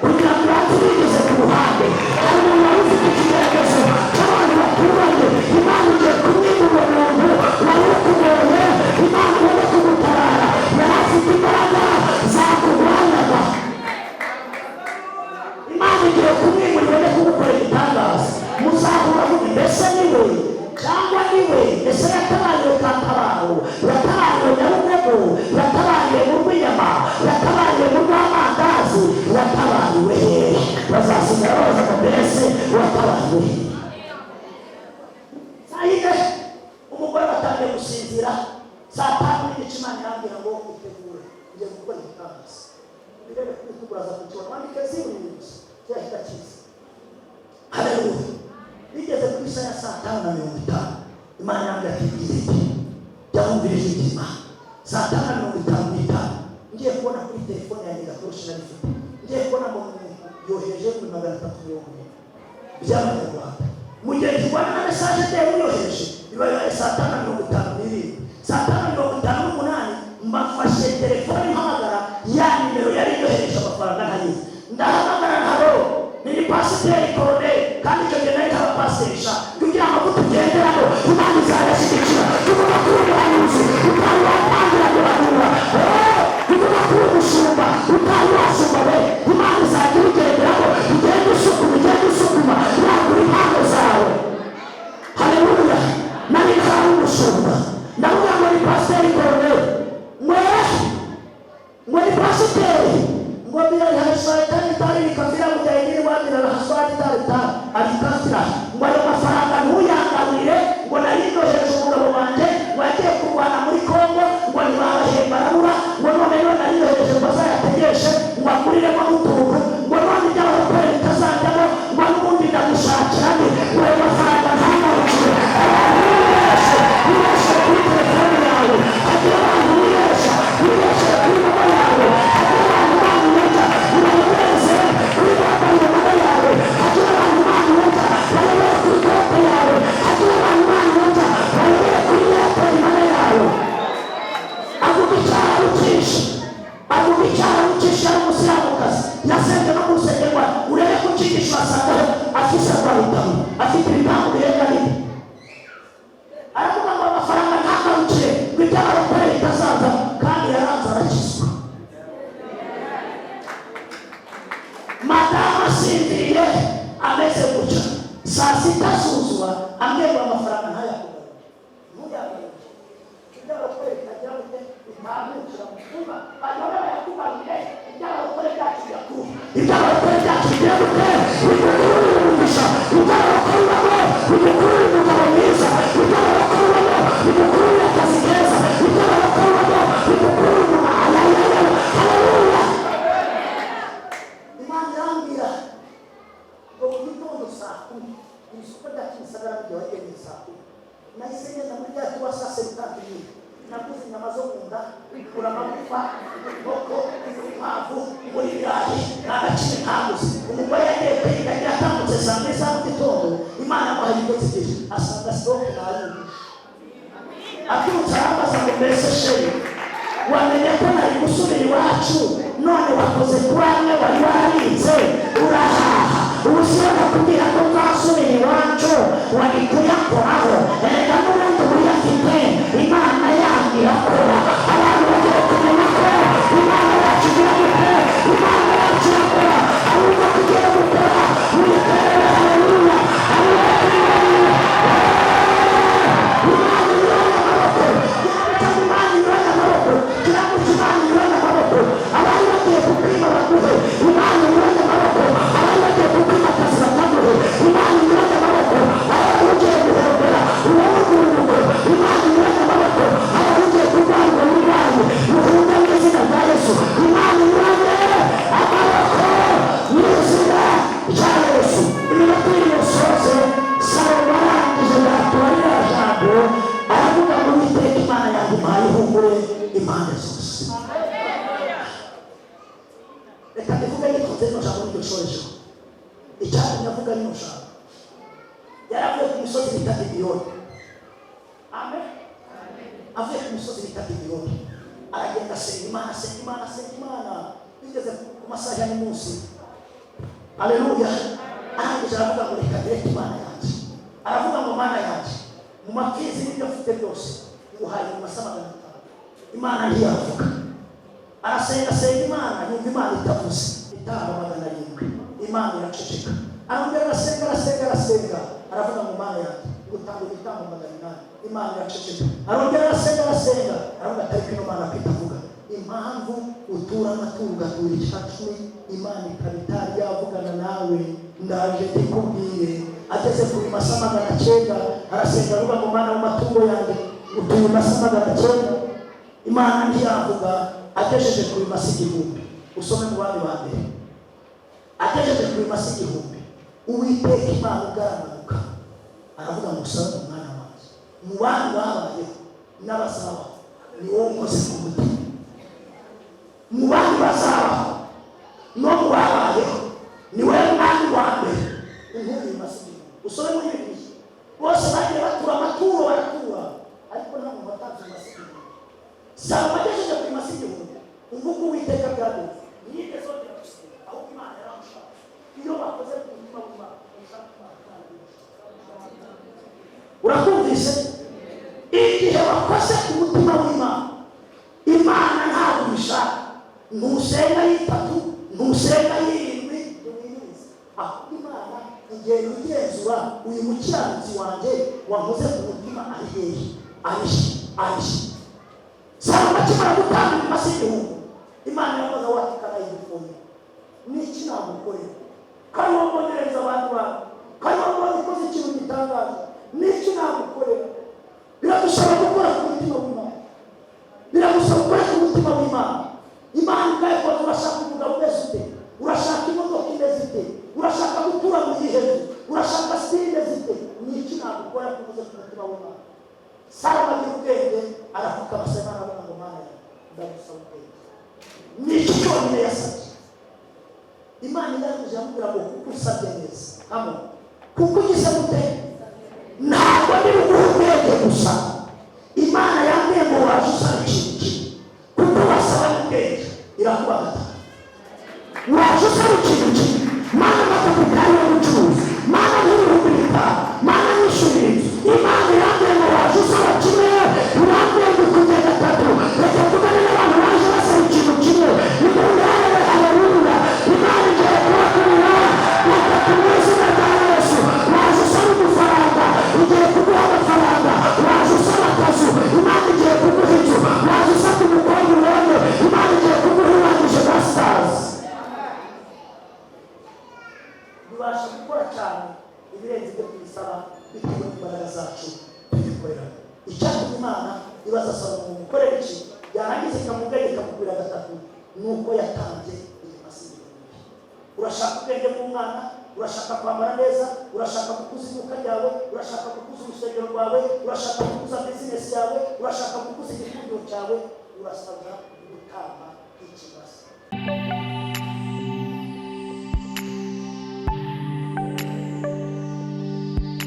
kugira ngo ibanze bigeze ku ruhande. Hari umuntu wari ufite ikigeragezo cy'abantu baturanye, Imana igiye kumwimura uwo muntu wari ukugoye, Imana ibone kumutabara. Yari afite imbaraga zakurwanyaga, Imana igiye kumwimura ibone kugukora igitangaza. Muzahura mubi, mbese ni we cyangwa ni we? Ese yatabariwe Katabaro, yatabariwe Nyabugogo, yatabariwe mu rw'inyama, yatabariwe mu rw'amandazi, yatabariwe hehe? Bazasigara babaza ngo mbese watabariwe hehe? Saa 4 umugore batangiye gusinzira, saa 5:30 Imana irambwira ngo utegure, ugiye gukora igitangaza. Birebe kuri YouTube, uraza kukibona, wandike ziburi gusa kirahita kiza. Haleluya! Bigeze ku isaha ya saa 5:50, Imana irambwira ati bwire iti byamwumvira ijwi ry'Imana. Saa 5:55 ngiye kubona kuri telefone yanjye gatoroshi nari mfite, ngiye kubona ngo umuntu yohereje kuri 370 by'amanyarwanda. Mu gihe kirwana na message ndeba uyohereje, biba bibaye saa 5:57. Saa 5:58 mbafashe telefone mpamagara ya nimero yari yohereje amafaranga ntayizi. Ndahamagara, ntaro ni pasiteri Koroneri, kandi icyo gihe nari nk'abapasiteri sha, kugira ngo tugenderamo Imana izayashyigikira. Tugomba kuba umuhanuzi utari watangira guhanura, tugomba kuba umushumba utari wasumba we. Imana izajya ubigenderamo, igenda isukuma, igenda isukuma, yagura impano zawe. Haleluya! Nari ntari umushumba. Ndavuga ngo ni pasiteri Koroneri, mwe ngo ni pasiteri, ngo bila haswali tari likafira mujahidini wabira haswali tari tari alikafira, ngo ayo mafaranga ntuyangarurire, ngo nari ndohereje umugabo wanjye, ngo yagiye kurwana muri Kongo, ngo ntibabahemba arabura, ngo none niwe nari ndohereje ngo azayategeshe, ngo aguriremo n'utuntu, ngo none ibyo abarokore bitazajyamo, ngo n'ubundi ndagushakira ni ngo ayo mafaranga ntangarukire. Abantu bibeshe, bibeshe kuri telefone yawe, hagira abantu bibesha, bibeshe kuri momo yawe, hagira abantu banyuza ubayobereze kuri mobile money yawe, hagira abantu banyuza bayobere kuri konti yawe, hagira abantu banyuza bayobere kuri Airtel Money yawe. Avuga icyaha cyinshi, avuga icyaha cyinshi. Ari umusilamukazi, yasenze no mu rusengero. Urebe ku cyigisho wasangaho afise rwahitamo, afite ibipangu birenga bine. Aravuga ngo amafaranga ntagarukire, ngo iby'abarokore bitazaza, kandi yaranze arakizwa. Madamu asinziriye ameze gutya, saa 6 zuzura, ambwiye ngo amafaranga ntayakugarure, ntuyagarure, iby'abarokore bitagira gute, bitambukira mu cyumba, bayobora bayakugarurire, iby'abarokore byacu biyakure, iby'abarokore byacu bigira gute, bigukururire umugisha, iby'abarokore ubamo bigukururire umugabo mwiza, iby'abarokore ubamo bigukururire akazi keza, iby'abarokore ubamo bigukururire umuntu. Haleluya! Imana irambwira ngo mu gitondo saa 10 mu isoko rya Kimisagara, n'igihe wagendeye saa 10, nahise ngenda muri rya tuba saa sita nyine, naguze inyama zo mu nda, ngura amagufa, inkoko, inkwavu, ngura ibirayi, nta na kimwe ntaguze. Umugore yagiye kwiga, yagiye atambutse saa 2 za mu gitondo, Imana yamuhaye ibitotsi byinshi, asanga stock ntayumvishe. Abyutse arambaza ngo mbese chéri, wamenye ko nari gusubira iwacu? Reka ndivuge nikunze rino jambo, niryo nshorejeho. Icyatumye avuga rino jambo, yaravuye ku musozi bita Gibeyoni. Amen. Avuye ku musozi bita Gibeyoni, aragenda asenga Imana, asenga Imana, asenga Imana. Bigeze ku masaha ya n'umunsi, aleluya, arangije aravuga ngo reka nereke Imana yanjye. Aravuga ngo Mana yanjye, mu mapfizi n'ibyo mfite byose, nguhaye ibimasa 500. Imana ntiyavuga. Arasenga, asenga Imana, yumva Imana itavuze. Itanga 700, Imana iraceceka. Arongera arasenga, arasenga, arasenga, aravuga ngo Mana yanjye, gutanga ibitambo 800. Imana iraceceka. Arongera arasenga, arasenga, aravuga ati ariko ino Mana kwitavuga? Impamvu utura amaturo, ugatura icya cumi, Imana ikaba itari yavugana nawe, ndaje ndikubwire. Ageze ku bimasa 900, arasenga, avuga ngo Mana, mu matungo yanjye utuye ibimasa 900. Imana ntiyavuga. Agejeje ku bimasa 1000, usome mu Bami ba Mbere, agejeje ku bimasa 1000, Uwiteka Imana ubwo aramanuka, aravuga ngo Salomo umwana wanjye, mu bandi babayeho n'abazabaho, ni wowe unkoze ku mutima. Mu bandi bazabaho no mu babayeho, ni wowe mwami wa mbere unkuriye ibimasa 1000. Usome muri Bibiliya, bose bagiye batura amaturo, baratura, ariko nta muntu watanze ibimasa 1000. Salomo agejeje ku bimasa 1000, umva uko Uwiteka byagenze, ntiyigeze yongera gusenga, ahubwo Imana yaramushaka. Iyo bakoze ku mutima w'Imana, ushaka Imana, Imana iramushaka. Urakumvise? Igihe wakoze ku mutima w'Imana, Imana ntabwo ubishaka, ntusenga y'itatu, ntusenga y'irindwi, ntiwiyiriza, ahubwo Imana igenda igenzura: uyu mukiranutsi wanjye wakoze ku mutima ari hehe? Ari he? Ari he? Salomo akimara gutanga ibimasa 1000, Imana yavuga wati kanayigufunye niki nagukorera, kandi wambonyereza abantu bawe, kandi wambonye ukoze ikintu gitangaje, niki nagukorera? Biragusaba gukora ku mutima w'Imana, biragusaba gukora ku mutima w'Imana. Imana ubwayo, urashaka umugabo umeze ute? Urashaka imodoka imeze ite? Urashaka gutura mu gihe nzu? Urashaka style imeze ite? Niki nagukora kubuze ku mutima w'Imana? Salomo agira ubwenge, arapfuka amasema, aravuga ngo Mana yanjye, ndagusaba ubwenge. Niki cyonyine yasabye? Imana irangije iramubwira ngo kuko usabye neza hano, kuko ugize gute, ntabwo ndi buguhe ubwenge gusa. Imana yambwiye ngo waje usaba ikintu kimwe, kuko wasaba ubwenge, irakuba gatanu. Waje usaba ikintu kimwe: Mana, amakapitali y'ubucuruzi, Mana, 5000, Mana, nyishyurira inzu. Imana yambwiye ngo waje usaba kimwe, irambwiye ngo ikujye gatatu. Reka mvugane n'abantu baje basaba ikintu kimwe. Nimundebe, haleluya, Imana igiye kubakubira gatatu mu izina rya Yesu. Waje usaba udufaranga, igiye kuguha amafaranga. Waje usaba akazu, Imana igiye kuguha inzu. Waje usaba umukobwa ubonye, Imana igiye kuguha urangije masters. Bibasha gukora cyane ibirenze ibyo tubisaba bitewe n'imbaraga zacu tubikorera. Icyatumye Imana ibaza Salomo ngo mukorere iki, yarangiza ikamubwira, ikamubwira gatatu, ni uko yatanze ibimasa 1000. Urashaka ubwenge bw'umwana, urashaka kwambara neza, urashaka gukuza iduka ryawe, urashaka gukuza urusengero rwawe, urashaka gukuza bizinesi yawe, urashaka gukuza igikundiro cyawe, urasabwa gutamba ikimasa.